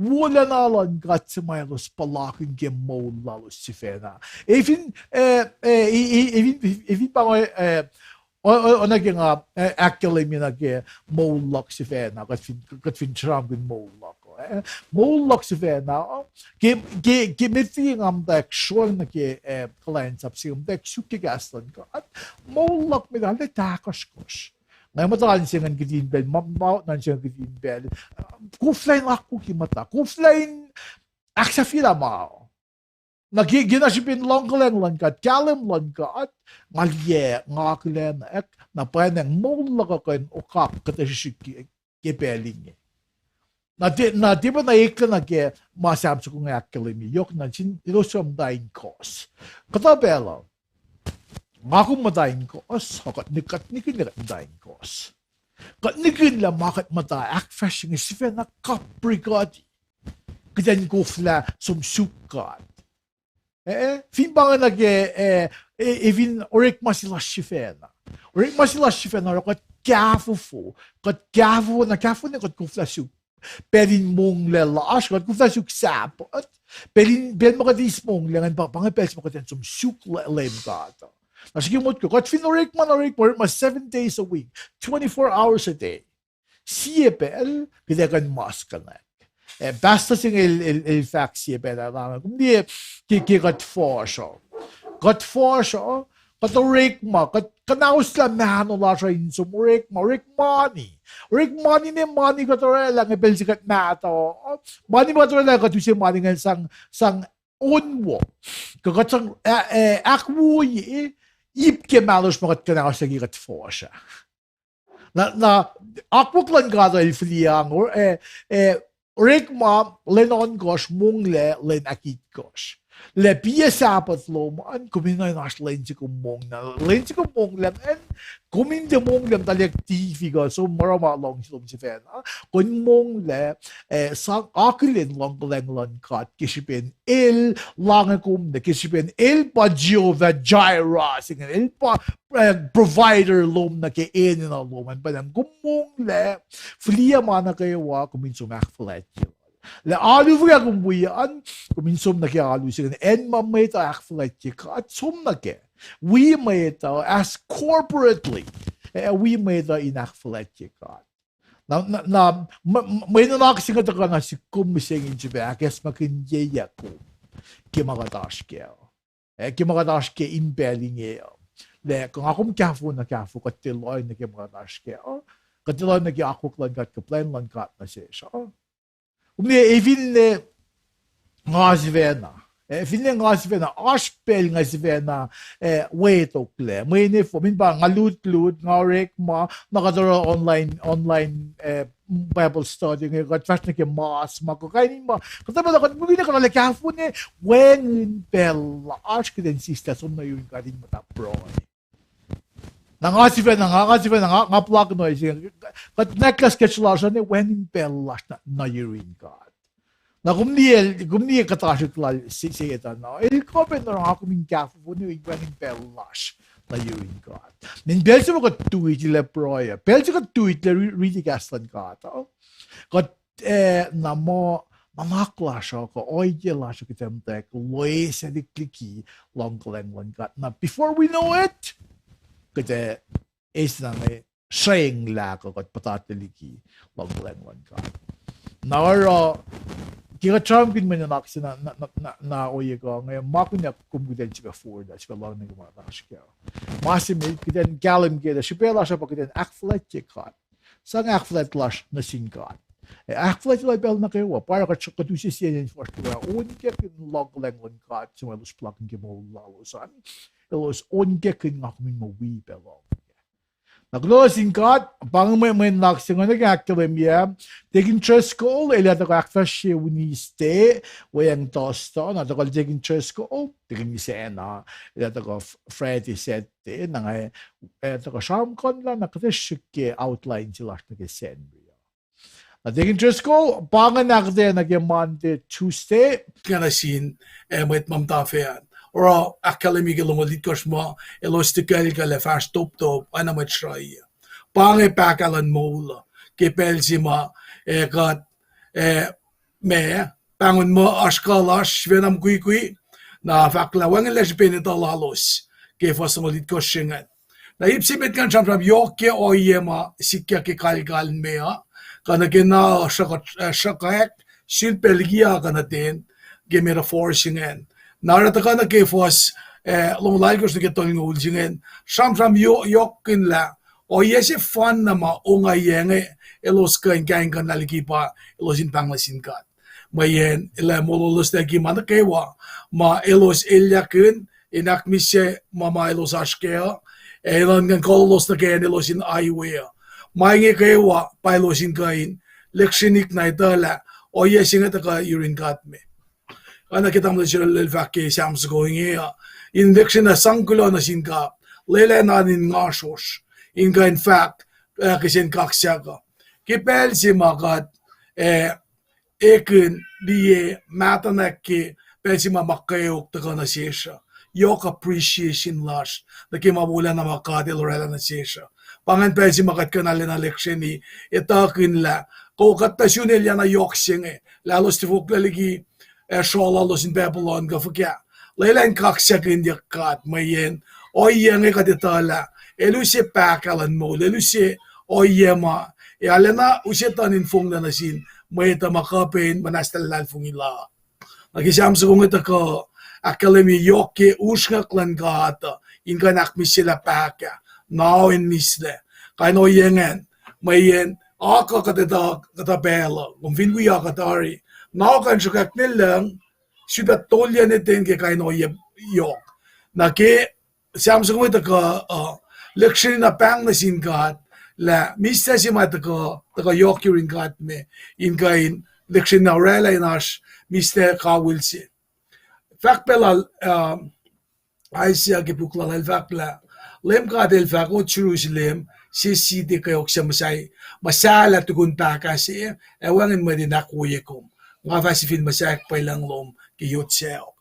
wolacna luhn God se ma elos puhlakihn ke moul lalos sifacna. Efin, eh, eh, e-, e-, efin, efin pa, eh, o-, o-, oacna ke nga, eh, ahkkahlwemye nuh ke moul luhk sifacna, kuht fin, kuht fin sramsramkihn moul luhk uh. Moul luhk sifacna, ke, ke, ke met liki nga muhtwacwacack sroal nuh ke, eh, kuhlwacnsap se, muhtwacwacack suk ke kahs luhn God. Moul luhk met ah, arlac tahkosrkohsr. Nga muhta nuh se ingacn kihtin pacl, ma, ma nuh se ingacn kihtin pacl. Koflah in akwucki muhta, koflah in ahksahfyelah ma. Na ke, ke na srihpen luhngkuhlwacng luhn God, kahlwem luhn God, nga liye, nga akihlenak, na pwacnwacng moul luhk uh kuh in okak kuhtuh srihsrihk ke, ke pacl inge. Na tiac, na tiac pa na eklac nuh ke ma Sam soko inge ahkkahlwemye, yohk nuh sin elos suc muhta in kohs. Kuhtuh pacl uh, nga kom muhta in kohs, kuht nihk, kuht nihkihn lah kuht muhta in kohs. Kuht nihkihn lah ma kuht muhta ahkfahsrye inge sifacna kaprikuhti. Kuht in koflah som suk God. Eh, eh, fin pa inge nuh ke, eh, eh, eh, fin orekma se lasr sifacna. Orekma se lasr sifacna oruh kuht kahfofo, kuht kahfofo, na kahfofo inge kuht koflah suk. Pacl in monglac lasr, kuht koflah suk Sabbath. Pacl in, pacl ma kuht eis monglac ingacn pa, pa inge pacl se ma kuht in som suk Le-, Leum God. Na srihke motko, kuht fin orekma, na orekma, orekma seven days a week, twenty-four hours a day. Sie pacl, kuht ac kuh in mas kunak. Eh, pastor se inge el, el, el fahk sie pacl ah, kom liye ke, ke kuht fuhsr uh. Kuht fuhsr uh, kuht orekma, kuht kuhnauslah mahno lasr uh in som orekma, orek mani. Orek mani, ne mani kuht orwaclah inge pacl se kuht mahtuh. Mani ma kuht orwaclah, kuht use mani ingacn sang, sang on wo. Kuh kuht sang, eh, eh, ahkwoye ip ke mahlosr ma kuht kuhnauslah ke kuht fuhsr ah. Na, na, akwuck luhn God el fihliyac, eh, eh, orekma lwen ohnkohsr, monglac lwen ahkitkohsr. Lah piyac Sabbath lom an, kom in oasr lwen se kom monglac. Lwen se kom monglac an, kom in tiac monglac muhta liki T V kuh som oruh ma luhngse lom sifacna. Kom monglac, eh, sang akihlen luhngkuhlwacng luhn God ke srihpen el lahngo kom nuh, ke srihpen el pa Jehovah Jireh se inge, el pa, eh, provider lom nuh ke enenuh lom an. Pa kom monglac, fihliyac ma nuh kwewa, kom in som ahkfuhlwactye. Lah alu fuhkah kom wi an, kom in som nuh ke alu se inge, acn ma mwet uh ahkfuhlwactye God, som nuh kac. Wi mwet uh as corporately, eh, wi mwet uh in ahkfuhlwactye God. Na, na, na, mwe, mwe nuhnak se inge tuhkuh nuh sihk kom mihsenge in sifilpac ahkacsmakihnye kom ke ma kuht oasr kac. Eh, ke ma kuht oasr kac in pacl inge uh. Lah kuh nga kom kahfofo na kahfofo, kuht tiac lohacng nuh ke ma kuht oasr kac uh. Kuht tiac lohacng nuh ke akwuck luhn God, kuh plwacn luhn God nuh sesr uh. Kom liye, eh, finne nga sifacna. Eh, finne nga sifacna, oasr pacl nga sifacna, eh, wetoklac. Mwe ne fom, in pa nga lutlut, nga orekma, na kuht oruh online, online, eh, Bible study inge, kuht fahsr nuh ke mas ma kuh kain in ma, kuht pacl uh kuht mukina kuht arlac kahfofo ne, wacngihn pacl lasr kuht in sislah som nuh yurin God in muhta pruhe. Na nga sifacna, nga, nga sifacna, nga, nga plak noi se, kuht nwacklah schedule lasr uh ne wacngihn pacl lasr nuh, nuh yurin God. Na kom liye, kom liye kuhtasrihk lal se, Setan uh. El kuh pac in oruh nga kom in kahfofo ne wacngihn pacl lasr nuh yurin God. Mweyen pacl se ma kuht tuitilac pruhe uh, pacl se kuht tuitilac ri-, riti kahs luhn God uh, kuht, eh, na muh, nuhnak lasr uh kuh ohiyac lasr uh kuht ac muhtwacwacack loesack liki luhngkuhlwacng luhn God. Na before we know it, kuht ac eis na inge srenglah kuh kuht puhtatlac liki luhngkuhlwacng luhn God. Na oruh, ke kuht sramsramkihn mwe nuhnak se na, na, na, na, na ohiyac kuh inge, ma kunac kom kuht in sifilpac forward, sifilpac lohng nuh ke ma lasr kac. Ma se met kuht in kahlwem kac, srihpac lasr uh pa kuht in ahkfuhlwactye God. Sang ahkfuhlwact lasr nuh sin God. Eh, ahkfuhlwactye lal pacl nuh kwewa, pa oruh kuht, kuht use sie acn fuhsr tuh on kekihn luhngkuhlwacng luhn God, se ma elos puhlakihn ke moul lalos an. Elos on kekihn nga kom in muh wi pac lohng. Na kuloh sin God, pa inge mwe, mwe nuhnak se inge nuh ke ahkkahlwemye, Deacon Driscoll, el ac tuhkuh ahkfahsrye Wednesday, weacng Thursday, na tuhkuh Deacon Driscoll, Deacon Misena, el ac tuhkuh Friday, Saturday, na nga, eh, tuhkuh sramsramkihn lah na kuht ac srihke outline se lasr nuh ke Sacnri uh. Na Deacon Driscoll, pa inge ahkuhtweyac nuh ke Monday, Tuesday. Nga nuh sin, eh, mwet ma muhta fac an. Oruh ahkkahlwemye ke longoul itkohsr muh, elos tiac kuhlkuhl ac fahsr toptop, oacna mwet Sruhi. Pa inge pahkah luhn moul uh, ke pacl se ma, eh, kuht, eh, ma, pahngon muh oasr kuh lasr sifacna mukwikwi, na fahk lah wacngihn lah srihpen etuh lalos, ke fuhs longoul itkohsr se ingacn. Na ip se met ngan sramsram yohk ke ohiyac ma sikyak ke kalkal me uh, kuh nuh ke na uh sruhk-, eh, sruhkwack, sulpac liki akuh nuh ten, ke metaphor se ingacn. Na oruh tuhkuh nuh ke fuhs, eh, longoul alkosr nuh ke tolngoul se ingacn, sramsram yo-, yohk kihn lah, ohiyac sefanna ma ongaiyac inge, elos kuh in kaingkuhnlah liki pa, elos in pahng nuh sin God. Mweyen, elah mololos liki ma nuh kwewa, ma elos elyahkihn, in ahkmihsye ma ma elos oasr kac uh, ac enenuh in kuh in kolos nuh ke acn elos in aiwe uh. Ma inge kwewa pa elos in kuh in lihksreni na etuh lah, ohiyac se inge tuhkuh yurin God me. Oacna ke tamuhlwel Sherle el fahk ke Sam soko inge uh, in lihksreni sang kuloh nuh sin God, lwelah enenuh in ngasrosr, in kuh in fahk, eh, kihsen kaksak uh. Ke pacl se ma kuht, eh, ekihn liye mahtuhnak ke pacl se ma ma kweok tuhkuh nuh sesr uh, yohk appreciation lasr nuh ke ma wolacna ma God El oraclah nuh sesr uh. Pa ingacn pacl se ma kuht kuh in arulacna lihksreni, etuhkihn lah, kuh kuht tuh sun elyah na yohk se inge, lah elos tifoklac liki, eh, srolah lalos in Babylon kuh fuhkah. Lwelah in kaksakihnyuck God, mweyen ohiyac inge kuht etuh lah, el use pahkah luhn moul, el use ohiyac ma, ac arulacna use tuh in fonglac nuh sin mwet uh ma kuh pac in muhnahslah luhlahlfongi la. Na ke Sam soko inge tuhkuh ahkkahlwemye yohk ke usrnguck luhn God uh, in kuh in ahkmihsyelah pahkah, na in mislac. Kain ohiyac ingacn, mweyen, akuh kuht etuh, kuhtuh pacl uh, kom fin wi akuh tari, na kuh in sruhkwack ne lucng, sulpac tolyac ne ten ke kain ohiyac yohk. Na ke Sam soko inge tuhkuh, uh, lihksreni na pahng nuh sin God, lah mislac se ma tuhkuh, tuhkuh yohk yurin God me, in kuh in lihksreni na oraclah in oasr mislac kawihl se. Fahk pacl lal, uh, Isaiah ke puk lal el fahk lah, Leum God El fahk, O Jerusalem, sie city kweok suc muhsahi, muhsahllah tukun pahkah se, ac wacngihn mwet in ahkwoye kom. Nga fah sifil muhsaheack pwelucng lom ke yot sacohk.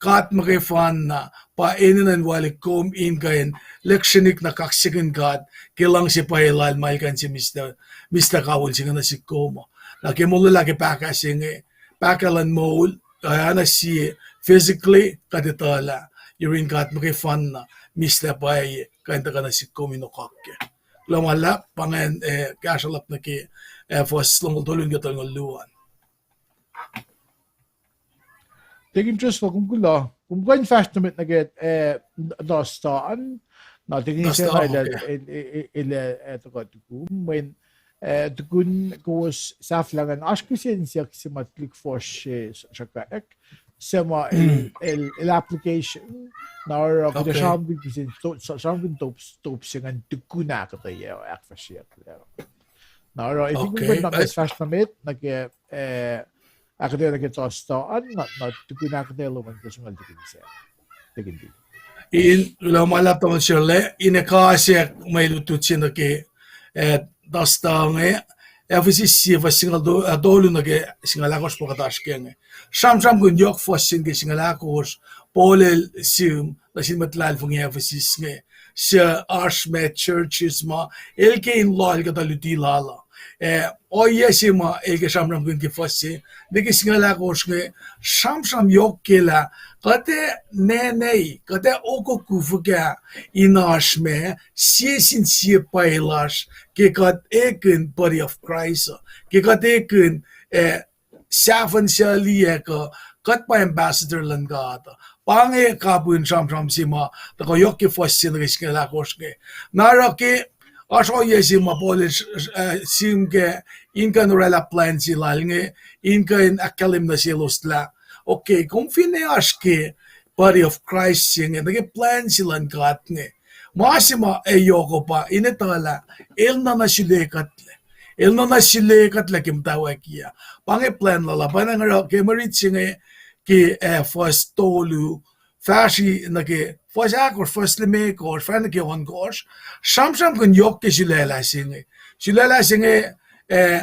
God muhkwefanna pa enenuh in walikom in kuh in lihksreni na kaksakihn God ke luhngse pwacye lal ma el kuh in se mislac, mislac kawihl se inge nuh sihk kom uh. Na ke molwelah ke pahkah se inge, pahkah luhn moul, oacna sie physically kuht etuhlah, yurin God muhkwefanna, mislac pwacye kuh in tuhkuh nuh sihk kom in okak kac. Kuloh ma luhlahp, pa ingacn, eh, kahsruh luhk nuh ke, eh, fuhs longoul tolu nuh ke tolngoul luo an. Tekin Driscoll, kom kuloh. Kom kuh in fahsr nuh met nuh ke, eh, Dustin. Na tekin se na el, el, el, eh, tuhkuh tukum, mweyen, eh, tukun kowos sahflah ingacn, oasr kihsen siyuck se ma tuhlihk fuhsr se sruhkwack, suc ma el, el, el application, na oruh kuht ac sramsramkihn kihsen, sramsramkihn top, top se ingacn tukun ahkuhtweyac, ahkfahsryeyucklac. Na oruh, if you can, na fahsr nuh met nuh ke, eh, ahkuhtweyac nuh ke Dustin, na, na tukun ahkuhtweyac lom an, kowos singucul tekin se. Tekin, in, kuloh ma luhlahp tamuhlwel Sherle, in ekuh se mwe lutlut se nuh ke, eh, Dustin inge, Ephesus sie fuhs singucul to-, eh, tolu nuh ke singucul ahkosr pa kuht oasr ke inge. Sramsramkihn yohk fuhs se nuh ke singucul ahkosr, Paul el sihm nuh sin mwet luhlahlfongi Ephesus inge, suc oasr ma churches ma el ke in loal kuhtuh luti lal uh. Eh, ohiyac se ma el ke sramsramkihn ke fuhs se nuh ke singucul ahkosr inge, sramsram yohk ke lah, kuht ac nwanwacni, kuht ac okoku fuhkah in oasr ma, sie sin sie pwacye lasr, ke kuht ekihn body of Christ uh, ke kuht ekihn, eh, sahfuhn suc liyac kuh, kuht pa ambassador luhn God uh. Pa inge kapihn sramsram se ma tuhkuh yohk ke fuhs se nuh ke singucul ahkosr inge. Na oruh ke oasr ohiyac se ma Paul el, eh, sihm kac, in kuh in oraclah plwacn se lal inge, in kuh in ahkkahlwem nuh selos lah, okay, kom finne oasr ke body of Christ se inge, nuh ke plwacn se luhn God inge, ma se ma ac yohk uh pa in etuhlah, el nuh na sule kuhtlac. El nuh na sule kuhtlac ke muhtwacwacack uh. Pa inge plwacn lal uh, pa inge oruh ke mwe rit se inge ke, eh, fuhs tolu, fahsri nuh ke fuhs ahkosr, fuhs limekohsr, fahsr nuh ke ohnkohsr, sramsramkihn yohk ke sulaclah se inge. Sulaclah se inge, eh,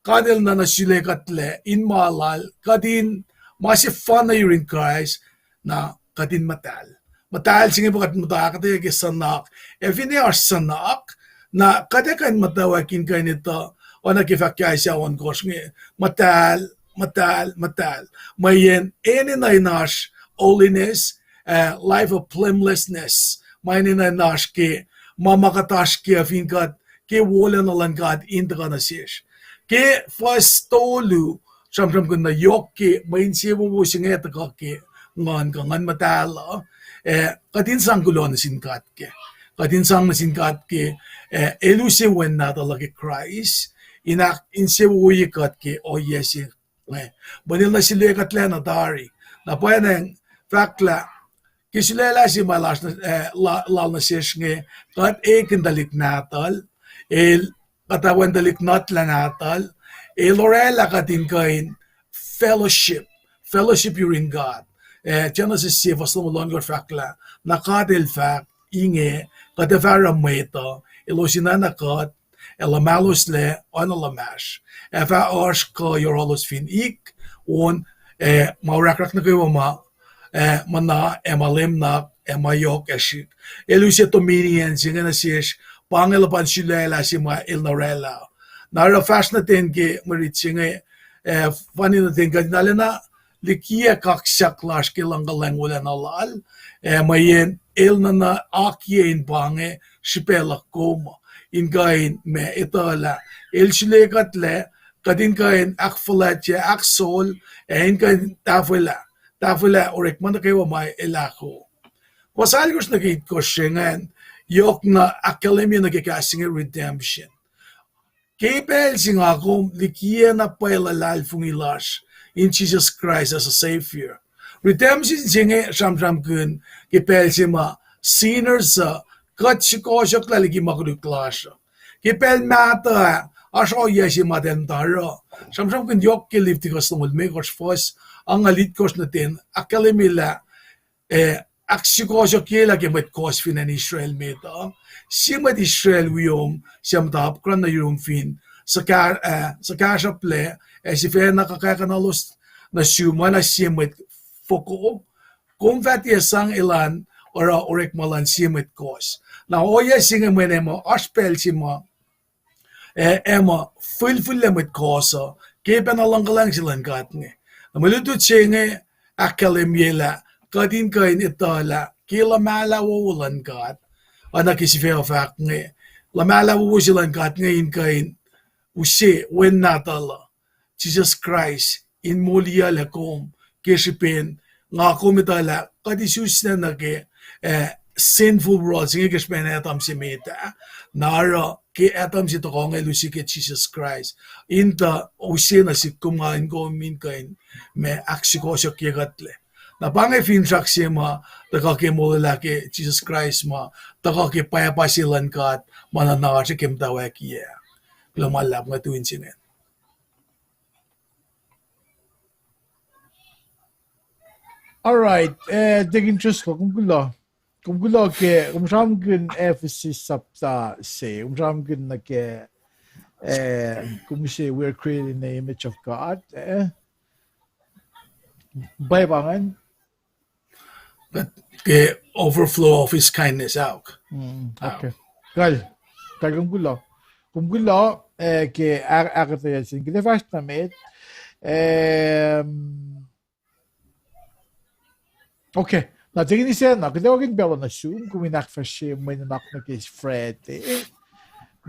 God el nuh na sule kuhtlac in ma lal, kuht in ma sefanna yurin Kraist, na kuht in muhtahl. Muhtahl se inge pa kuht muhta ahkuhtweyac ke suhnak. Ac finne oasr suhnak, na kuht ac kuh in muhtwacwacack in kuh in etuh, oacna ke fahk ke Isaiah ohnkohsr inge, muhtahl, muhtahl, muhtahl. Mweyen enenuh in oasr holiness, eh, life of blamelessness. Ma enenuh in oasr ke, ma ma kuht oasr ke fin kuht, ke wolacna luhn God in tuhkuh nuh sesr. Ke fuhs tolu, sramsramkihn na yohk ke mwe insewowo se inge tuhkuh ke nguhn kuh Nguhn Muhtahl uh, eh, kuht in sang kuloh nuh sin God kac. Kuht in sang nuh sin God ke, eh, El use Wen Nahtuhl uh ke Kraist, in ahk-, insewowoye kuht ke ohiyac se inge. Mweyen El nuh sel kuhtlac na tari. Na pwacnwacng fahk lah, ke sulaclah se ma lasr, eh, la-, lal nuh sesr inge, kuht ekihn tuhlihk nahtuhl, el, kuht ac wen tuhlihk nuhtin nahtuhl, el oraclah kuht in kuh in fellowship, fellowship yurin God. Eh, Genesis sie fuhs longoul ohnkohsr fahk lah, na God El fahk, inge, kuht ac fah oruh mwet uh, elos in oacna kuht, ac luhmahloslac oacna luhmahsr. Ac fah oasr kuh yohrohlos fin ik, on, ac ma orahkrahk nuh kwewa ma, ac muhna, ac ma lwemnuhk, ac ma yohk ac srihk. El use dominion se inge nuh sesr, pa inge luhpan sulaclah se ma El oraclah. Na oruh fahsr nuh ten ke mwe rit se inge, ac fani nuh ten kuht in arulacna likiyac kaksak lasr ke luhngkuhlwacng wolacna Lal, ac mweyen El nuhna akiyac in pa inge srihpac luhk kom, in kuh in ma etuh lah El sule kuhtlac, kuht in kuh in ahkfuhlwactye, ahksol, ac in kuh in tahfwelah, tahfwelah orekma nuh kwewa ma El ahko. Fuhs alkosr nuh ke itkohsr se ingacn, yohk na ahkkahlwemye nuh ke kahs inge redemption. Ke pacl se nga kom likiyac na pwacye luhlahlfongi lasr in Jesus Christ as a Savior. Redemption se inge sramsramkihn ke pacl se ma sinners uh, kuht sukohsohklah liki ma koluk lasr uh. Ke pacl mahtuh ah, oasr ohiyac se ma tiac muhta oruh. Sramsramkihn yohk ke Leviticus longoul limekohsr fuhs angngaul itkohsr nuh ten, ahkkahlwemye lah, eh, ahksukohsohkyelah ke mwet kohs fin acn Israel met uh. Sie mwet Israel wiom, suc muhta apkuhran nuh yurum fin suhkah-, eh, suhkahsruhplac, ac sifacna kuhkahkuhnalos nuh sum oacna sie mwet foko, kom fah tiac sang elan oruh orekma luhn sie mwet kohs. Na ohiyac se inge mweyen ma oasr pacl se ma ac, ac ma fihlfihllac mwet kohs uh, ke pacna luhngkuhlwacng se luhn God inge. Na mwe lutlut se inge ahkkahlwemye lah kuht in kuh in etuh lah ke luhmahlah wowo luhn God, oacna ke sifac uh fahk inge, luhmahlah wowo se luhn God inge in kuh in use Wen Nahtuhl uh, Jesus Christ, in moliyuclac kom ke srihpen nga kom etuh lah kuht isusna nuh ke, eh, sinful world se inge ke srihpen Adam se met ah, na oruh ke Adam se tohkoh inge el use ke Jesus Christ. In tuh use nuh sihk kom nga in kom in kuh in ma ahksukohsohkye kuhtlac. Na pa inge finsrak se ma tuhkuh ke molwelah ke Jesus Christ ma tuhkuh ke pwapa se luhn God ma nuhna oasr ke muhtwacwacackiyac. Kuloh ma luhlahp, nga tu in se ingacn. All right, eh, Deacon Driscoll, kom kuloh. Kom kuloh ke, kom sramsramkihn Ephesus sapta se, kom sramsramkihn nuh ke, eh, kom use we're created in the image of God, eh? Pwacye pa ingacn? Ke overflow of his kindness, ahok. Mm, ahok. Okay. Kal, kal kom kuloh. Kom kuloh, eh, ke ahkuhtweyac se inge. Kuht ac fahsr nuh met. Em, Okay. Na Deacon Isacna, kuht ac orekmakihn pacl uh nuh sum, kom in ahkfahsrye mwe nuhnak nuh ke Friday.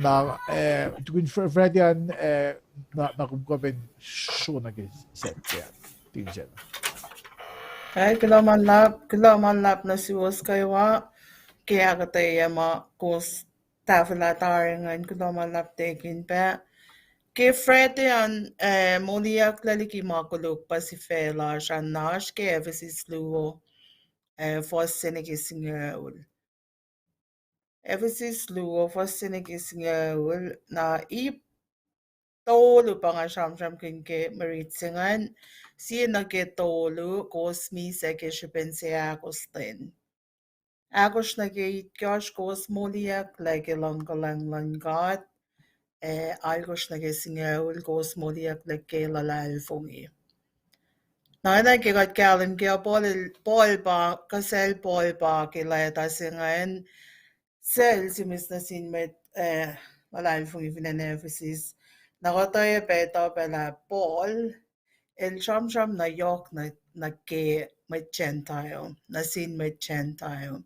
Na, eh, tukun Fr-, Friday an, eh, na, na kom kuh pac in sro nuh ke Saturday an. Deacon Isacna. Ai, kuloh ma luhlahp, kuloh ma luhlahp nuh suwos kwewa, ke ahkuhtweyac ma kowos tahfwelah tari ingacn, kuloh ma luhlahp Deacon pac. Ke Friday an, eh, moliyucklac liki ma koluk pa sifac lasr an, na oasr ke Ephesus luo, eh, fuhs se nuh ke singucul. Ephesus luo, fuhs se nuh ke singucul, na ip tolu pa nga sramsramkihn ke mwe rit se ingacn, sie nuh ke tolu, kowos misac ke srihpen se ahkos ten. Ahkosr nuh ke itkohsr, kowos moliyucklac ke luhngkuhlwacng luhn God, ac alkosr nuh ke singucul, kowos moliyucklac ke luhlahlfongi. Na oacna ke kuht kahlwem ke Paul, Paul pa, kuhsacl Paul pa ke leta se ingacn, sel simis nuh sin mwet, eh, luhlahlfongi fin acn Ephesus. Na kuht oacyacpac etuh pac lah Paul el sramsram na yohk nuh, nuh ke mwet Gentile, nuh sin mwet Gentile.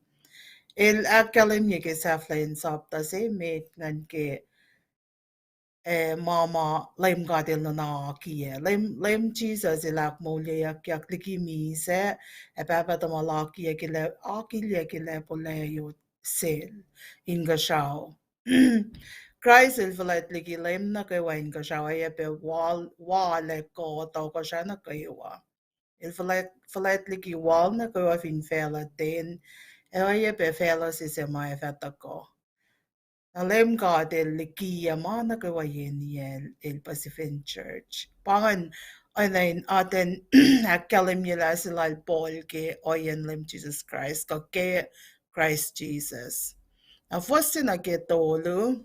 El ahkkahlwemye ke sahflahiyacn sapta se met ingacn ke eh, ma ma Leum God El nuhna akiyac. Leum, Leum Jisus El ahkmoulyeyuckyak liki misac, ac Pahpah tuhmal akiyac ke lah, akiyac ke lah puhla yot sel inkuhsrao. Kraist El fuhlwact liki leum nuh kwewa inkuhsrao, oacyacpac wal, wal ac kuh tohkohsrah nuh kwewa. El fuhlwact, fuhlwact liki wal nuh kwewa fin facluh ten, ac oacyacpac facluh se suc ma ac fah tuhkuh. Na Leum God El likiyac ma nuh kwewa yen El, El pa sifacn church. Pa ingacn, oacna in atacn ahkkahlwemye lah se lal Paul ke ohiyacn Leum Jisus Kraist, kuh ke Kraist Jisus. Na fuhs se nuh ke tolu,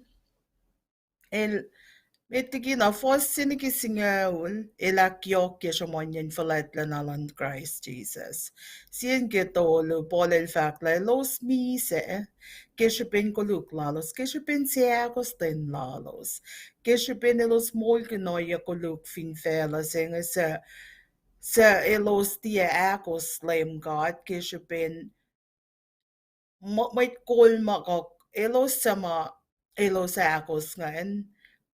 El, met liki na fuhs se nuh ke singucul, El ahkyohkye sruhmuhnyacn fuhlwactlacna luhn Kraist Jisus. Sie nuh ke tolu, Paul el fahk lah elos misac, ke srihpen koluk lalos, ke srihpen seahkostwen lalos, ke srihpen elos moulkihn ohiyac koluk fin facluh se inge suc, suc elos tiac ahkos Leum God, ke srihpen mw-, mwet kol ma kuh, elos suc ma, elos ahkos ingacn,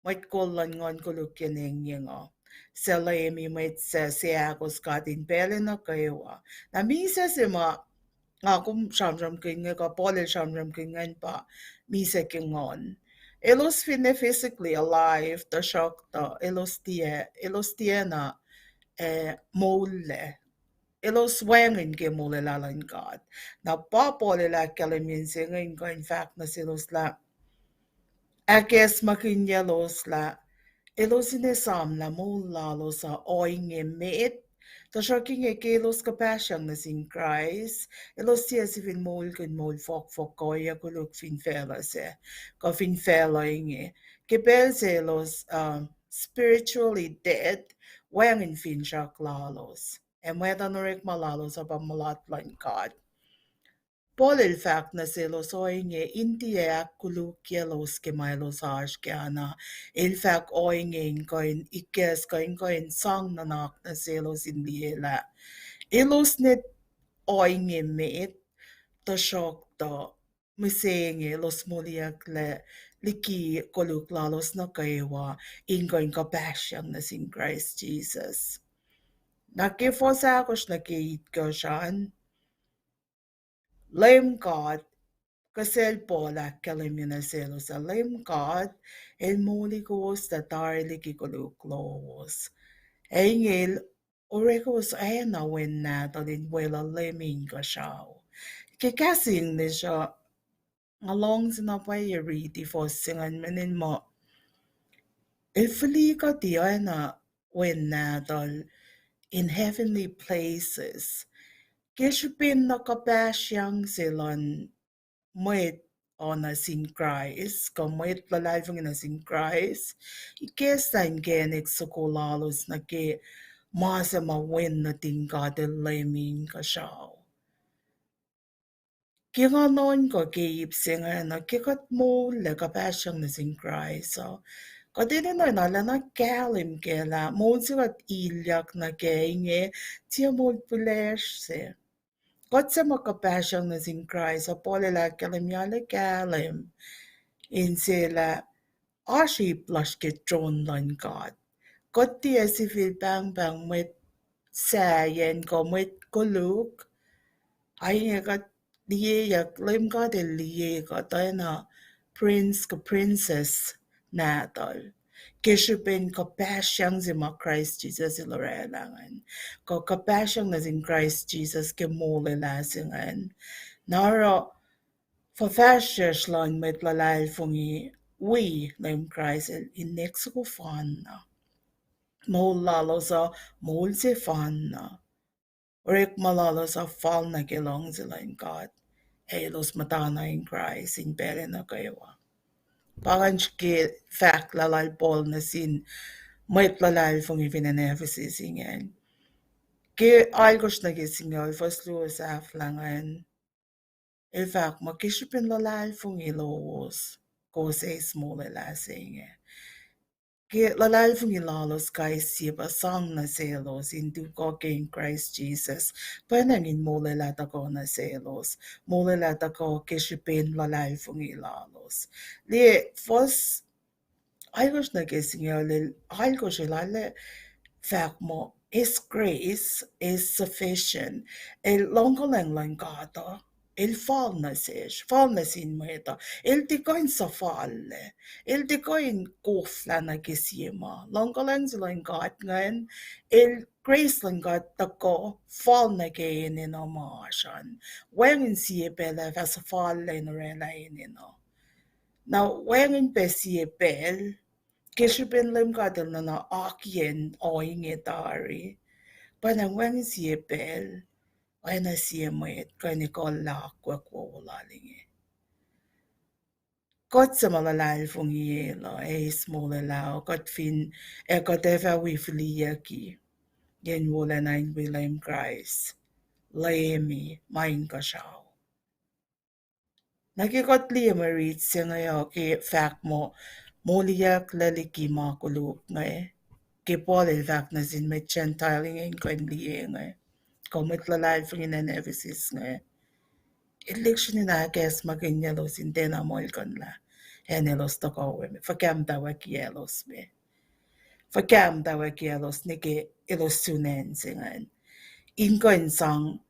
mwet kol luhn nguhn koluk yen engyeng uh, suc leumi mwet suc seahkos God in pacl nuh kwewa. Na misac se ma nga kom sramsramkihn inge kuh Paul el sramsramkihn ingacn pa misac ke nguhn. Elos finne physically alive, tuhsruhktuh elos tiac, elos tiacna, eh, moullac. Elos wacngihn ke molwelah luhn God. Na pa Paul el ahkkahlwemye se inge in kuh in fahk nuh selos lah, ahkacsmakihnyelos lah elos in esam lah moul lalos uh ohinge met, tuhsruhk inge ke elos kuhpahsryang nuh sin Kraist, elos tiac sifil moulkihn moul fohkfohk kuh ohiyac koluk fin facluh se, kuh fin facluh inge. Ke pacl se elos, uh, spiritually dead, wacngihn finsrak lalos. Ac mwet an orekma lalos uh pa mulat luhn God. Paul el fahk nuh selos ohinge in tiac ahkkolukyaclos ke ma elos oasr kac an. El fahk ohinge in kuh in ikacs kuh in kuh in sang nuhnak nuh selos in liye lah elos ne ohinge met, tuhsruhktuh mihsenge elos moliyucklac liki koluk lalos nuh kwewa in kuh in kuhpahsryang nuh sin Kraist Jisus. Na ke fuhs ahkosr nuh ke itkohsr an, Leum God, kuh sel Paul ahkkahlwemye nuh selos ah, Leum God El moli kowos tuh tari liki koluk lowos. Ac inge El orek kowos oacna Wen Nahtuhl in weluhl Leum Inkuhsrao. Ke kahs English uh, nga luhngse na pwacye riti fuhs se ingacn, mweyen muh El fihli kuht oacna Wen Nahtuhl in heavenly places. Ke srihpen na kuhpahsryang se luhn mwet uh nuh sin Kraist, kuh mwet luhlahlfongi nuh sin Kraist, ikacslah inkacnek soko lalos nuh ke ma suc ma Wen nuhtin God El Leum Inkuhsrao. Ke nga nuhnkuh ke ip se ingacn uh, ke kuht moul ac kuhpahsryang nuh sin Kraist uh, kuht enenuh na lah na kahlwem kac lah moul se kuht ilyak nuh kac inge tiac moul pilacsr se. Kuht suc ma kuhpahsryang nuh sin Kraist uh, Paul el ahkkahlwemye lah kahlwem inse lah oasr ip lasr ke tron luhn God. Kuht tiac sifil pahngpahng mwet sahyacn kuh mwet koluk. Ohinge kuht liyeyuck, Leum God El liye kuht oacna prince kuh princess nahtuhl ke srihpen kuhpahsryang se ma Kraist Jisus El oraclah ingacn, kuh kuhpahsryang nuh sin Kraist Jisus ke molwelah se ingacn. Na oruh fuhfahsryucsr luhn mwet luhlahlfongi wi Leum Kraist El inek soko fanna. Moul lalos uh moul sefanna. Orekma lalos uh fal nuh ke luhngse luhn God. Ac elos muhtana in Kraist in pacl nuh kwewa. Pa ingacn srihke fahk lal Paul nuh sin mwet luhlahlfongi fin acn Ephesus ingacn. Ke alkosr nuh ke singucul, fuhs luo sahflah ingacn, el fahk muh ke srihpen luhlahlfongi lowos, kowos eis molwelah se inge. Ke luhlahlfongi lalos kais sie pa sang nuh selos in tuhkuh ke in Kraist Jisus, pwacnwacng in molwelah tuhkuh nuh selos, molwelah tuhkuh ke srihpen luhlahlfongi lalos. Liye fuhs alkosr nuh ke singucul, el alkosr el arlac fahk muh His grace is sufficient. El luhngkuhlwacng luhn God uh, el fal nuh sesr, fal nuh sin mwet uh. El tiac kuh in suhfallac, el tiac kuh in koflah nuh ke sie ma. Luhngkuhlwacng se luhn God ingacn, el, grace luhn God tuhkuh fal nuh ke enenuh ma oasr an. Wacngihn sie pacl ac fah suhfallac in orwaclah enenuh. Na wacngihn pac sie pacl, ke srihpen Leum God El nuhna akiyacn ohinge tari, pa na wacngihn sie pacl, oacna sie mwet kuh in ekuhllah akwuck wowo lal inge. Kuht suc ma luhlahlfongi El uh, ac eis molwelah uh, kuht fin, ac kuht ac fah wi fihliyucki yen wolacna in wi Leum Kraist, Leumi ma inkuhsrao. Na ke kuht liye mwe rit se inge uh ke fahk muh, moliyucklac liki ma koluk inge, ke Paul el fahk nuh sin mwet Gentile inge in kuh in liye inge, kuh mwet luhlahlfongi nuh in Ephesus inge, el lihksreni na ahkacsmakihnyelos in tiacna muhlkuhnlah acn elos tuhkuh we me, fuhkah muhtwacwacackiyac elos me. Fuhkah muhtwacwacackiyac elos nuh ke elos sun acn se ingacn, in kuh in sang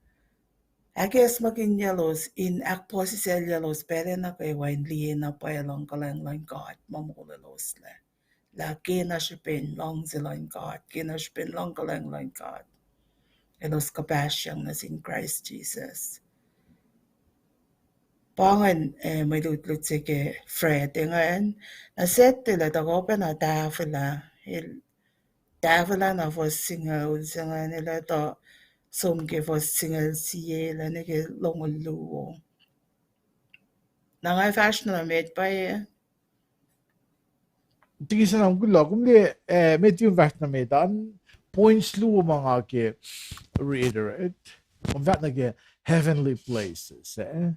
ahkacsmakihnyelos in ahkpuhsisaclyelos pacl nuh kwewa in liye na pwacye luhngkuhlwacng luhn God ma molweloslac. Lah kena srihpen luhngse luhn God, kena srihpen luhngkuhlwacng luhn God, elos kuhpahsryang nuh sin Kraist Jisus. Pa ingacn, eh, mwe lutlut se ke Friday ingacn, na Saturday lah tuhkuh pacna tahfwelah, el tahfwelah na fuhs singucul se ingacn, el etuh som ke fuhs singucul sie lah nuh ke longoul luo. Na nga fahsr na met pwacye. Tiki se na kuloh, kom liye, eh, met in fahsr na met an, points luo ma nga ke reiterate. Kom fahk nuh ke heavenly places, eh?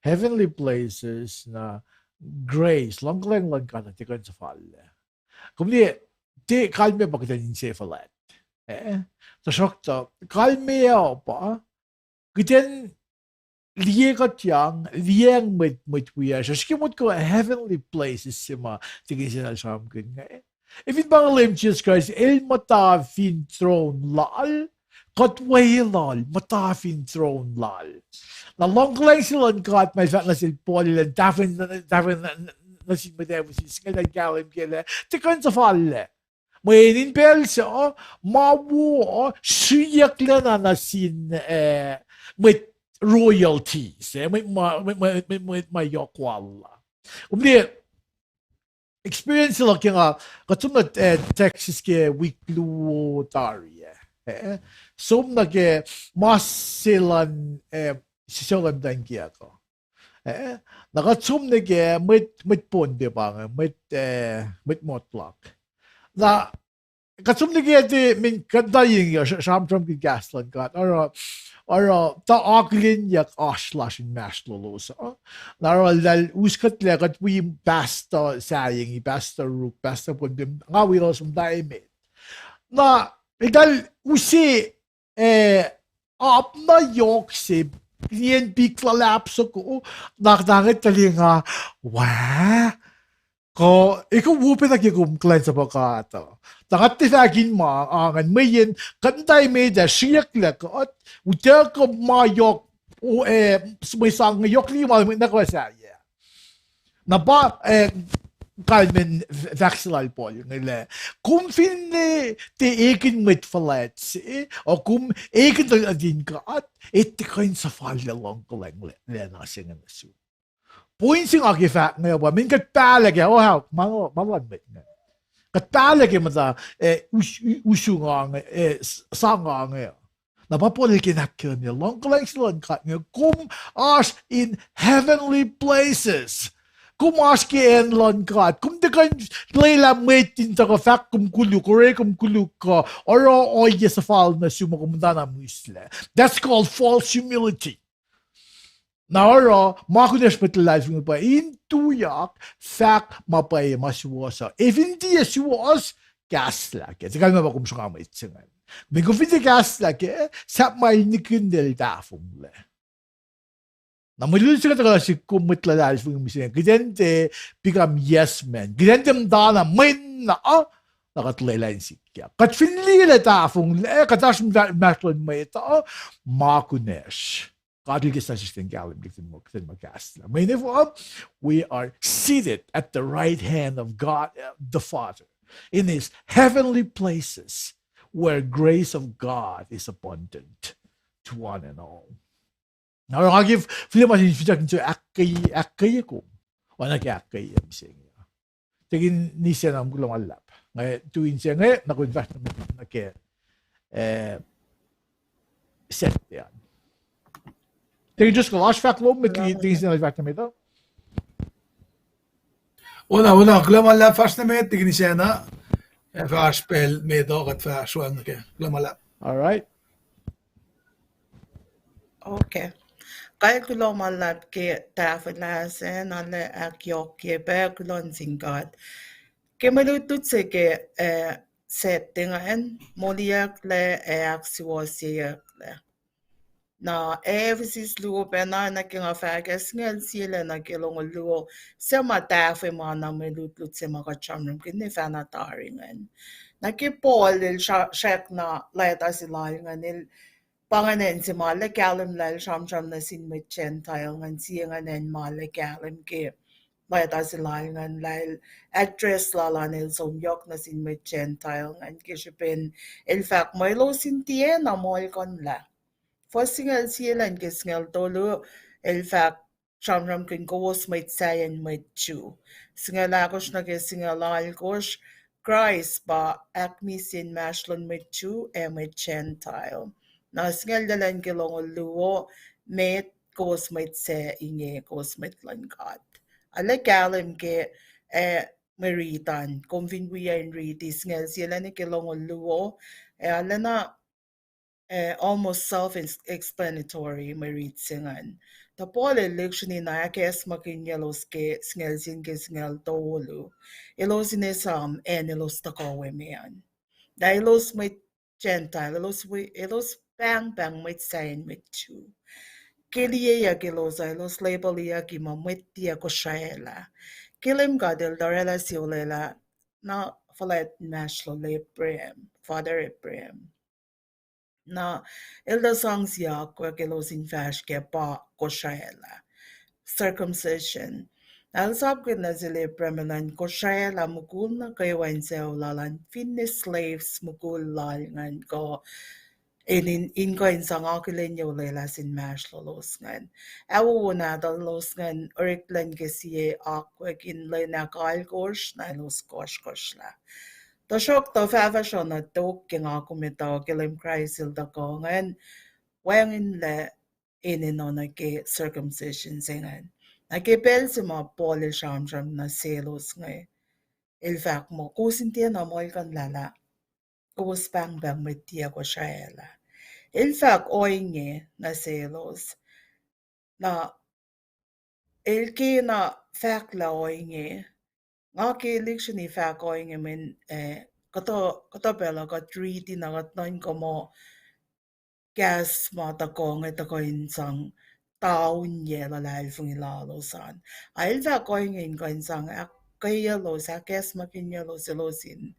Heavenly places na grace, luhngkuhlwacng luhn God na tiac kuh in suhfallac. Kom liye, tiac kalmac pa kuht in inse fuhlwact, eh? Tuhsruhktuh kalmac uh pa kuht in liye kuhtyang, liyacacng mwet, mwet wiyacsr, srihke motko heavenly places se ma tikin se na sramsramkihn inge. Efin pa Leum Jisus Kraist el muhta fin throne lal, kuht weluhl muhta fin throne lal. Na luhngkuhlwacng se luhn God ma el fahk nuh sel Paul elan tahfwelah, tahfwelah nuh sin mwet Ephesus inge elan kahlwem kac lah tiac kuh in suhfallac. Mweyen in pacl suc ma wo sriyucklacna nuh sin, eh, mwet royalties, eh, mwet ma, mwet, mwet, mwet, mwet ma yohk wal la. Kom liye experience luhk ke nga, kuht som nuh, eh, Texas ke wik luo tari, eh. Eh, som nuh ke ma se luhn, eh, sesr luhn muhtwacn kiyuck uh. Eh, na kuht som nuh ke mwet, mwet Pohnpei pa inge, mwet, eh, mwet Motluck. Na kuht som nuh ke tiac min kuht na inge sramsramkihn kahs luhn God, oruh, oruh tuh akihlenyuck oasr lasr inmahsrlolos uh. Na oruh eltahl us kuhtlac, kuht wi pastor sahyac inge, pastor Ruk, pastor Pohnpei, nga weluhl som ta emet. Na eltahl use, eh, apna yohk se, nien pik luhlahp soko, na, na ngetaclihng ah, wa, kuh, ekuh wo pac nuh ke kom kuhlwacnsapuh God uh. Tuh nga tiac fahk in ma, ah, ingacn mweyen kuht muhta emet ah, sriyucklac kuht, utuckuh ma yohk, o, eh, mwe sang yohk liki ma mwet nuh kwewa sahyac. Na pa, eh, kalmen fahk se lal Paul inge lah, kom finne tiac ekihn mwet fuhlwact se, o kom ekihn tuhlihk nuhtin God, e tiac kuh in suhfallac luhngkuhlwacng lacna se inge nuh sum. Point se nga ke fahk inge pa, min kuht pahlac ke, oh, how, ma, ma luhn mwet inge. Kuht pahlac ke muhta, eh, us-, u-, usu nga inge, eh, s-, sang nga inge. Na pa Paul el ke ahkkahlwemye luhngkuhlwacng se luhn God inge, kom oasr in heavenly places. Kom oasr ke acn luhn God. Kom tiac kuh in lwelah mwet in tuhkuh fahk kom koluk, oruh kom koluk kuh, oruh ohiyac suhfal nuh sum kom muhtana mihslac. That's called false humility. Na oruh ma kunacsr mwet luhlahlfongi pa in tuyak fahk ma pwacye ma suwohs uh. Efin tiac suwohs, kahslah kac. Tiac kalmac pa kom sruhnga mwet se ingacn. Mweyen kom fin tiac kahslah kac, sahp ma el nihkihn el tahfonglac. Na mwe lutlut se kuht tuhkuh sihk kom mwet luhlahlfongi mihsenge, kuht in tiac become yes men. Kuht in tiac muhtana mweyen na, uh, na kuht lwelah in sikyak. Kuht fin liye lah tahfonglac, kuht oasr inmahsrlon mwet uh, ma kunacsr. God El ke sna sisken kahlwem ke kuht in muh, kuht in muh kahslah. Mweyen efuh, uh, we are seated at the right hand of God, uh, the Father, in his heavenly places, where grace of God is abundant to one and all. Na oruh nga ke fihl ma sin finsrak in so ahkkweye, ahkkweye kom. Oacna ke ahkkweye mihsenge. Tekin nise na kuloh ma luhlahp. Nga tu inse inge, na kom fahsr nuh met nuh ke, eh, Saturday an. Tekin just kuloh, oasr fahk lom met liki tekin nise na fahsr nuh met uh. Oacna, oacna, kuloh ma luhlahp fahsr nuh met tekin nise na. Eh, fahsr pacl met uh kuht fahsr wacngihn nuh ke. Kuloh ma luhlahp. All right. Okay. Kahl kuloh ma luhlahp ke tahfwelah se na, arlac ahkyohkye pac, kuloh nuh sin God. Ke mwe lutlut se ke, eh, Saturday ingacn, moliyucklac ac ahksuwohsyeyucklac. Na Ephesus luo pacna, na ke nga fahk ah, singucul sie lac nuh ke longoul luo, suc ma tahfwe ma na mwe lutlut se ma kuht sramsramkihn ne fahna tari ingacn. Na ke Paul el sra-, srackna leta se lal ingacn, el pa ingacn se ma arlac kahlwem lah el sramsram nuh sin mwet Gentile ingacn, sie ingacn ma arlac kahlwem ke leta se lal ingacn lah el address lal an el som yohk nuh sin mwet Gentile ingacn ke srihpen el fahk muh elos in tiacna muhlkuhnlah. Fuhs singucul sie lun ke singucul tolu, el fahk sramsramkihn kowos mwet sahyacn mwet Jew. Singucul ahkosr nuh ke singucul alkosr, Kraist pa ahkmihsye inmahsrlon mwet Jew ac mwet Gentile. Na singucul luo lun ke longoul luo, met kowos mwet sac inge, kowos mwet luhn God. Arlac kahlwem ke, eh, mwe rit an, kom fin wi in riti singucul sie lun ke longoul luo, ac arulacna, eh, almost self-explanatory mwe rit se ingacn. Tuh Paul el lihksreni na ahkacsmakihnyelos ke singucul sie ke singucul tolu, elos in esam acn elos tuhkuh we me an. Lah elos mwet Gentile, elos, elos pahngpahng mwet sahyacn mwet Jew. Ke liyeyuck elos ah, elos labeliyucki muh mwet tiac Kosrae lah. Ke Leum God El tuh oraclah sie olwelah, na fuhlwact inmahsrlol Abraham, Father Abraham. Na el tuh sang sie akwuck elos in fahsr kac pa Kosrae lah. Circumcision. Na el sapkihn nuh sel Abraham elan Kosrae lah mukul nuh kwewa in sucu lal an, finne slaves mukul lal ingacn kuh in, in, in kuh in sang akihlen olwelah se inmahsrlolos ingacn. Ac wowo nahtuhlos ingacn oreklac ke sie akwuck in lwen ahkalkosr na elos kohsrkohsr lah. Tuhsruhktuh fahfahsruh na tok ke nga kom etuh ke Leum Kraist El tuhkuh ingacn, wacngihnlac enenuh nuh ke circumcision se ingacn. Na ke pacl se ma Paul el sramsram nuh selos inge, el fahk muh kowos in tiacna muhlkuhnlah lah kowos pahngpahng mwet tiac Kosrae lah. El fahk ohinge nuh selos. Na el kena fahk lah ohinge, nga ke lihksreni fahk ohinge mweyen, eh, kuhtuh, kuhtuh pacl uh kuht riti na kuht nuhnkuh muh kahs ma tuhkuh inge tuhkuh in sang taunye luhlahlfongi lalos an. A el fahk ohinge in kuh in sang ahkkweyelos, ahkacsmakihnyelos, elos in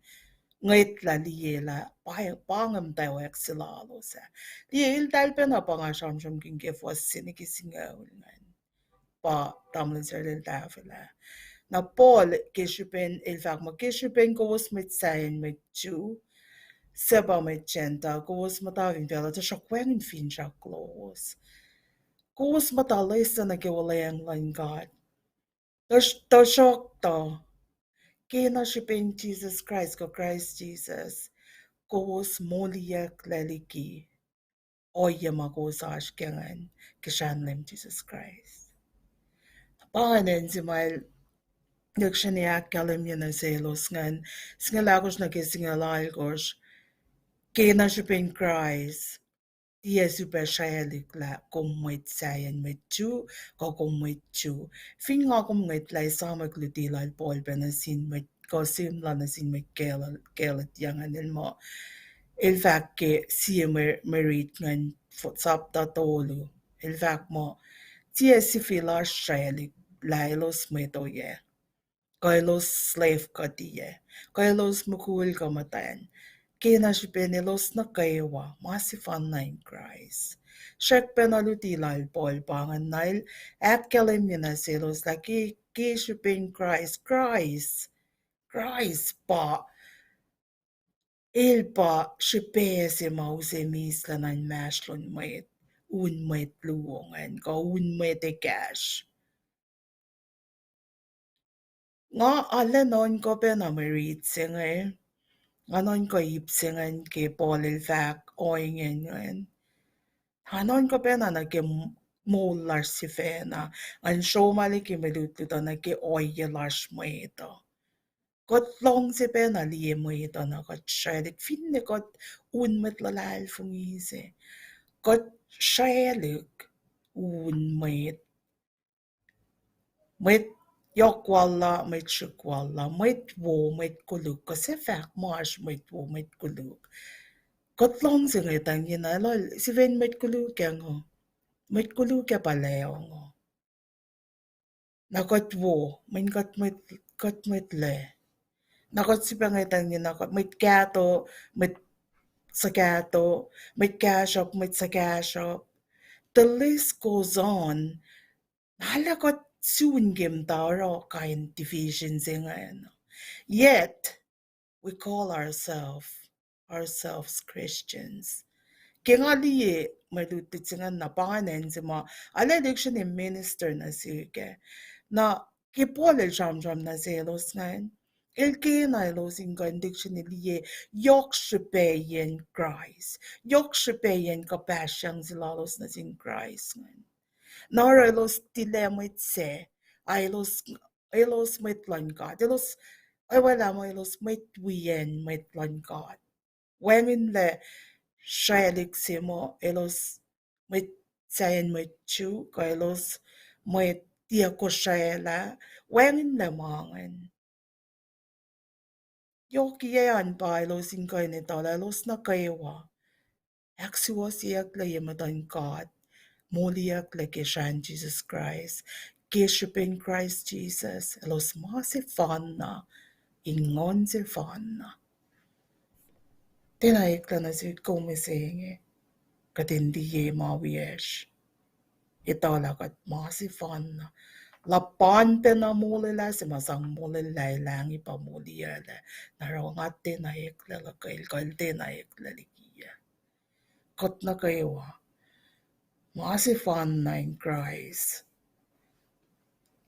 ngwetlah liye lah pa, pa inge muhtwacwacack se lalos ah. Liye, eltahl pacna pa nga sramsramkihn ke fuhs se nuh ke singucul ingacn. Pa tamuhlwel Sarlel tahfwelah. Na Paul ke srihpen el fahk muh ke srihpen kowos mwet sahyacn mwet Jew, suc pa mwet Gentile, kowos muhta fin facluh, tuhsruhk wacngihn finsrak lowos. Kowos muhta loes nuh ke olweacng luhn God. Tuhsruhktuh, kena srihpen Jisus Kraist kuh Kraist Jisus, kowos moliyucklac liki ohiyac ma kowos oasr ke ingacn ke srahn Leum Jisus Kraist. Pa ingacn se ma el lihksreni ahkkahlwemye nuh selos ingacn, singucul ahkosr nuh ke singucul alkosr, kena srihpen Kraist, tiac sifilpac sraclihk lah kom mwet sahyacn mwet Jew, kuh kom mwet Jew. Fin nga kom ngwetlah esamwack luti lal Paul pac nuh sin mwet, kuh sihmlac nuh sin mwet Galatia ingacn el muh, el fahk ke sie mwe, mwe rit ingacn, sapta tolu. El fahk muh, tiac sifil oasr sraclihk lah elos mwet oyac, kuh elos slave kuh tiac, kuh elos mukul kuh muhtwacn. Kena srihpen elos nuh kwewa ma sefanna in Kraist. Srackpacna luti lal Paul pa ingacn, na el ahkkahlwemye nuh selos lah ke, ke srihpen Kraist, Kraist, Kraist pa, el pa srihpac se ma use mislac nuh inmahsrlon mwet, un mwet luo ingacn, kuh un mwet ekahsr. Nga arlac nuhnkuh pacna mwe rit se inge, nga nuhnkuh ip se ingacn ke Paul el fahk ohingacn ingacn. Nga nuhnkuh pacna nuh ke m-, moul lasr sifacna, ngan sro ma liki mwe lutlut uh nuh ke ohiyac lasr mwet uh. Kuht luhngse pacna liye mwet uh na kuht sraclihk, finne kuht un mwet luhlahlfongi se. Kuht sraclihk un mwet, mwet yohk walla, mwet srihk walla, mwet wo, mwet koluk, kuh se fahk ma oasr mwet wo, mwet koluk. Kuht luhngse ngwetacng ingena, el, sifen mwet koluk ac ngo, mwet koluk ac palaong uh. Na kuht wo, mweyen kuht mwet, kuht mwet lac. Na kuht sifilpac ngwetacng ingena, kuht mwet kahto, mwet suhkahto, mwet kahsruhp, mwet suhkahsruhp. The list goes on. Na lah kuht sun ke muhta oruh kain division se ingacn. Yet, we call ourselves, ourselves Christians. Ke nga liye mwe lutlut se ingacn na pa ingacn se ma, arlac lihksreni minister nuh sihk ah. Na ke Paul el sramsram nuh selos ingacn, el kena elos in kuh in lihksreni liye yohk srihpaciyacn Kraist, yohk srihpaciyacn kuhpahsryang se lalos nuh sin Kraist ingacn. Na oruh elos tilac mwet sac, a elos, elos mwet luhn God. Elos, oacwacack lah muh elos mwet wiyacn mwet luhn God. Wacngihnlac sraclihk se muh elos mwet sahyacn mwet Jew, kuh elos mwet tiac kosraclah, wacngihnlac ma ingacn. Yohkiyac an pa elos in kuh in etuh lah elos nuh kwewa ahksuwohsyeyucklac ye muhtuhn God, moliyucklac ke srahn Jisus Kraist, ke srihpen Kraist Jisus, elos ma sefanna, in nguhn sefanna. Tiacna eklac nuh sihk kom mihsenge, kuht in liye ma wiyacsr. Etuh lah kuht ma sefanna. Luhpan pacna molwelah se ma sang molwelah lah inge pa moliyuclac. Na oruh nga tiacna eklac luhkwel, kuh el tiacna eklac likiyuc. Kuht nuh kwewa ma sefanna in Kraist.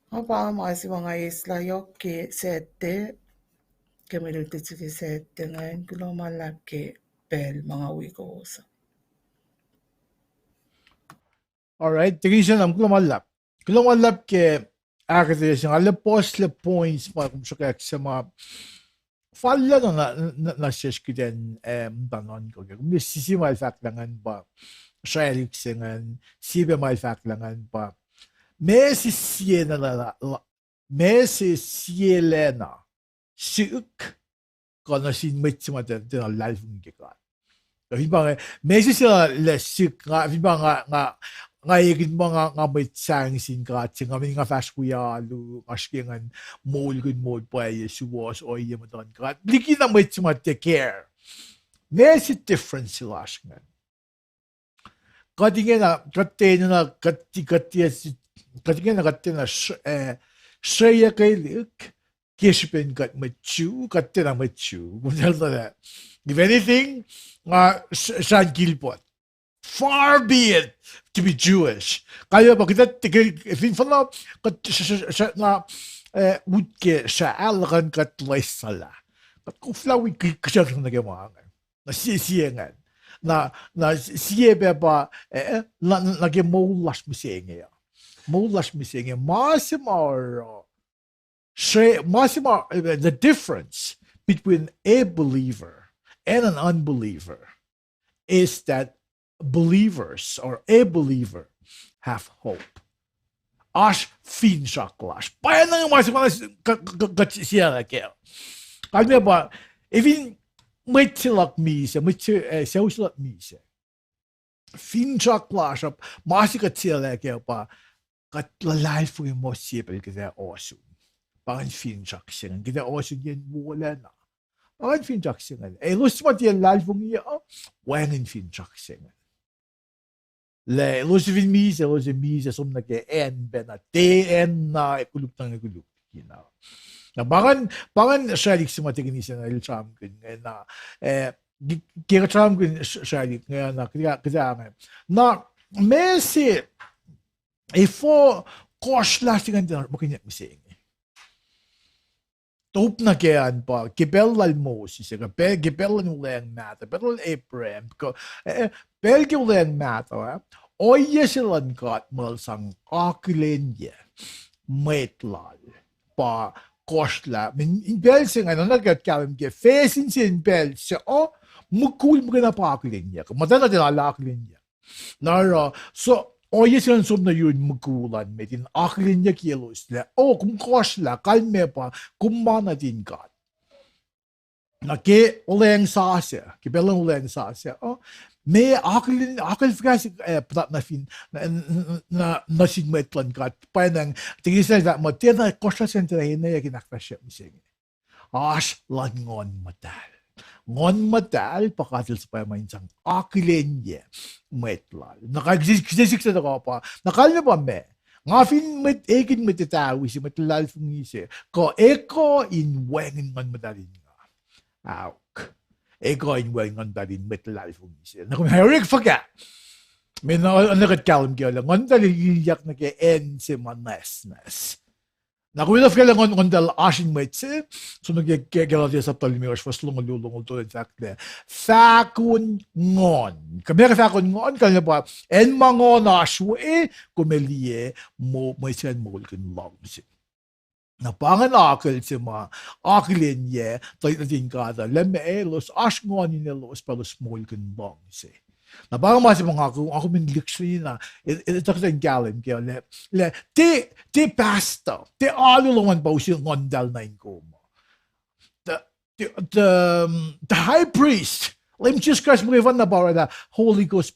Nga pa ma se ma nga eslah yohk ke Saturday, ke mwe lutlut se ke Saturday ingacn, kuloh ma luhlahp ke pacl ma nga wi kowos. All right, tekini se na kuloh ma luhlahp. Kuloh ma luhlahp ke ahkuhtweyac se inge, arlac puhslac points ma kom sruhkwack se ma fal na, na, na, nuh sesr kuht in, eh, muhta nuhnkuh ke. Kom liye sie ma el fahk lah ingacn pa sraclihk se ingacn, sie pac ma el fahk lah ingacn pa, ma se sie na la, la, la, ma se sie lacna sihk, kuh nuh sin mwet se ma tiac, tiacna luhlahlfongi ke God. Fin pa inge, ma se sie lacna sihk, nga, fin pa nga, nga, nga ekihn ma nga, nga mwet sahngweng sin God se, nga, nga fahsr wi alu, nga srihke ngan moulkihn moul pwacye, suwohs, ohiyac muhtuhn God. Likina mwet se ma tiac care. Ma se difference se lasr ingacn. Kuht ingena, kuht tiacna, kuht, kuht tiac, kuht ingena, kuht tiacna sr-, eh, sreyuckelihk ke srihpen kuht mwet Jew, kuht tiacna mwet Jew. If anything, nga s-, srah kilpot. Far be it to be Jewish. Kalmac pa kuht, fin fana, kuht s-, s-, s-, nga, eh, ut ke srah luhkuhn kuht loessuhlah. Kuht koflah wi kihsracsr nuh ke ma inge. Na sie, sie ingacn. Na, na sie pac pa, eh, na, na ke moul lasr mihsenge uh. Moul lasr mihsenge. Ma se ma oruh, sre-, ma se ma, eh, the difference between a believer and an unbeliever is that believers or a believer have hope. Oasr finsrak lasr. Pwacyena ma se ma kuht, kuht, kuht siyuck kac. Kalmac pa, efin mwet se luhk misac, mwet se, eh, sucu se luhk misac, finsrak lasr uh, ma se kuht siyuck kac pa, kuht luhlahlfongi muh sie pacl kuht ac ohsun. Pa ingacn finsrak se ingacn. Kuht ac ohsun yen wolacna. Pa ingacn finsrak se ingacn. Elos ma tiac luhlahlfongi uh, wacngihn finsrak se ingacn. Lah elos fin misac, elos ac misac som nuh ke acn pacna, tiac acn na koluk, na koluk. Na pa ingacn, pa ingacn srwaclihk se ma tekini se na el sramsramkihn inge na, eh, ke kuht sramsramkihn srwaclihk inge na, kuht, kuht, na, ma se, efuh kohsrlah se ingacn tiacna muhkihnyuck mihsenge. Top nuh ke an pa, ke pacl lal Moses, ke pacl, ke pacl lal wuhlweacng mahtuh, pacl lal Abraham, ke, eh, pacl ke wuhlweacng mahtuh ah, ohiyac se luhn God ma el sang akihlenyac mwet lal pa kohsrlah, in pacl se ingacn, oacna kuht kahlwem ke facsin se in pacl se uh, mukul muhkwena pa akihlenyuck, muhtwacn nuhtin lal akihlenyuck. Na oruh, so, ohiyac se ingacn som nuh yurin mukul an met in akihlenyuck elos lah, oh, kom kohsrlah, kalmac pa, kom ma nuhtin God. Na ke wuhlweacng sasuc, ke pacl lal wuhlweacng sasuc uh, ma akihlen, akihlen fuhkah se, eh, puhtat nuh fin, nuh, nuh sin mwet luhn God, pwacnwacng, tekini se fahk muh tiacna kohsrlah se tiacna enenweyuck in ahkfahsryuck mihsenge. Oasr luhn Nguhn Muhtahl. Nguhn Muhtahl pa God el suhpwacma in sang akihlenyac mwet lal. Na kais, kais sie siksackuh pa, na kalmac pa meac? Nga fin mwet, ekihn mwet etawi se, mwet luhlahlfongi se, kuh ekuh in wacngihn Nguhn Muhtahl in nga? Aok. Ekuh in wacngihn Nguhn Muhtahl in mwet luhlahlfongi se. Na kom orek fuhkah? Meac na, na kuht kahlwem ke lah Nguhn Muhtahl el ilyak nuh ke acn se ma nwacsnwacs. Na kom etuh fuhkah lah Nguhn, Nguhn Muhtahl oasr in mwet se, som nuh ke, ke Galatia sapta limekohsr, fuhs longoul luo, longoul tolu in fahk lah, fahkon nguhn. Kom ac fahkon nguhn, kalmac pa, acn ma nguhn oasr we, kom ac liye, mo-, mwet se an moulkihn luhngse. Na pa ingacn akucl se ma akihlenyac tuhlihk nuhtin God uh, lah ma elos oasr nguhn in elos pa elos moulkihn luhngse. Na pa inge ma se ma nga, nga kom in lihksreni na, e, e, tuhkuh in kahlwem ke lah, lah, tiac, tiac pastor, tiac alu lom an pa use Nguhn Muhtahl nuh in kom uh. The, the, the, um, the high priest, Leum Jisus Kraist muhkwena pa oraclah Holy Ghost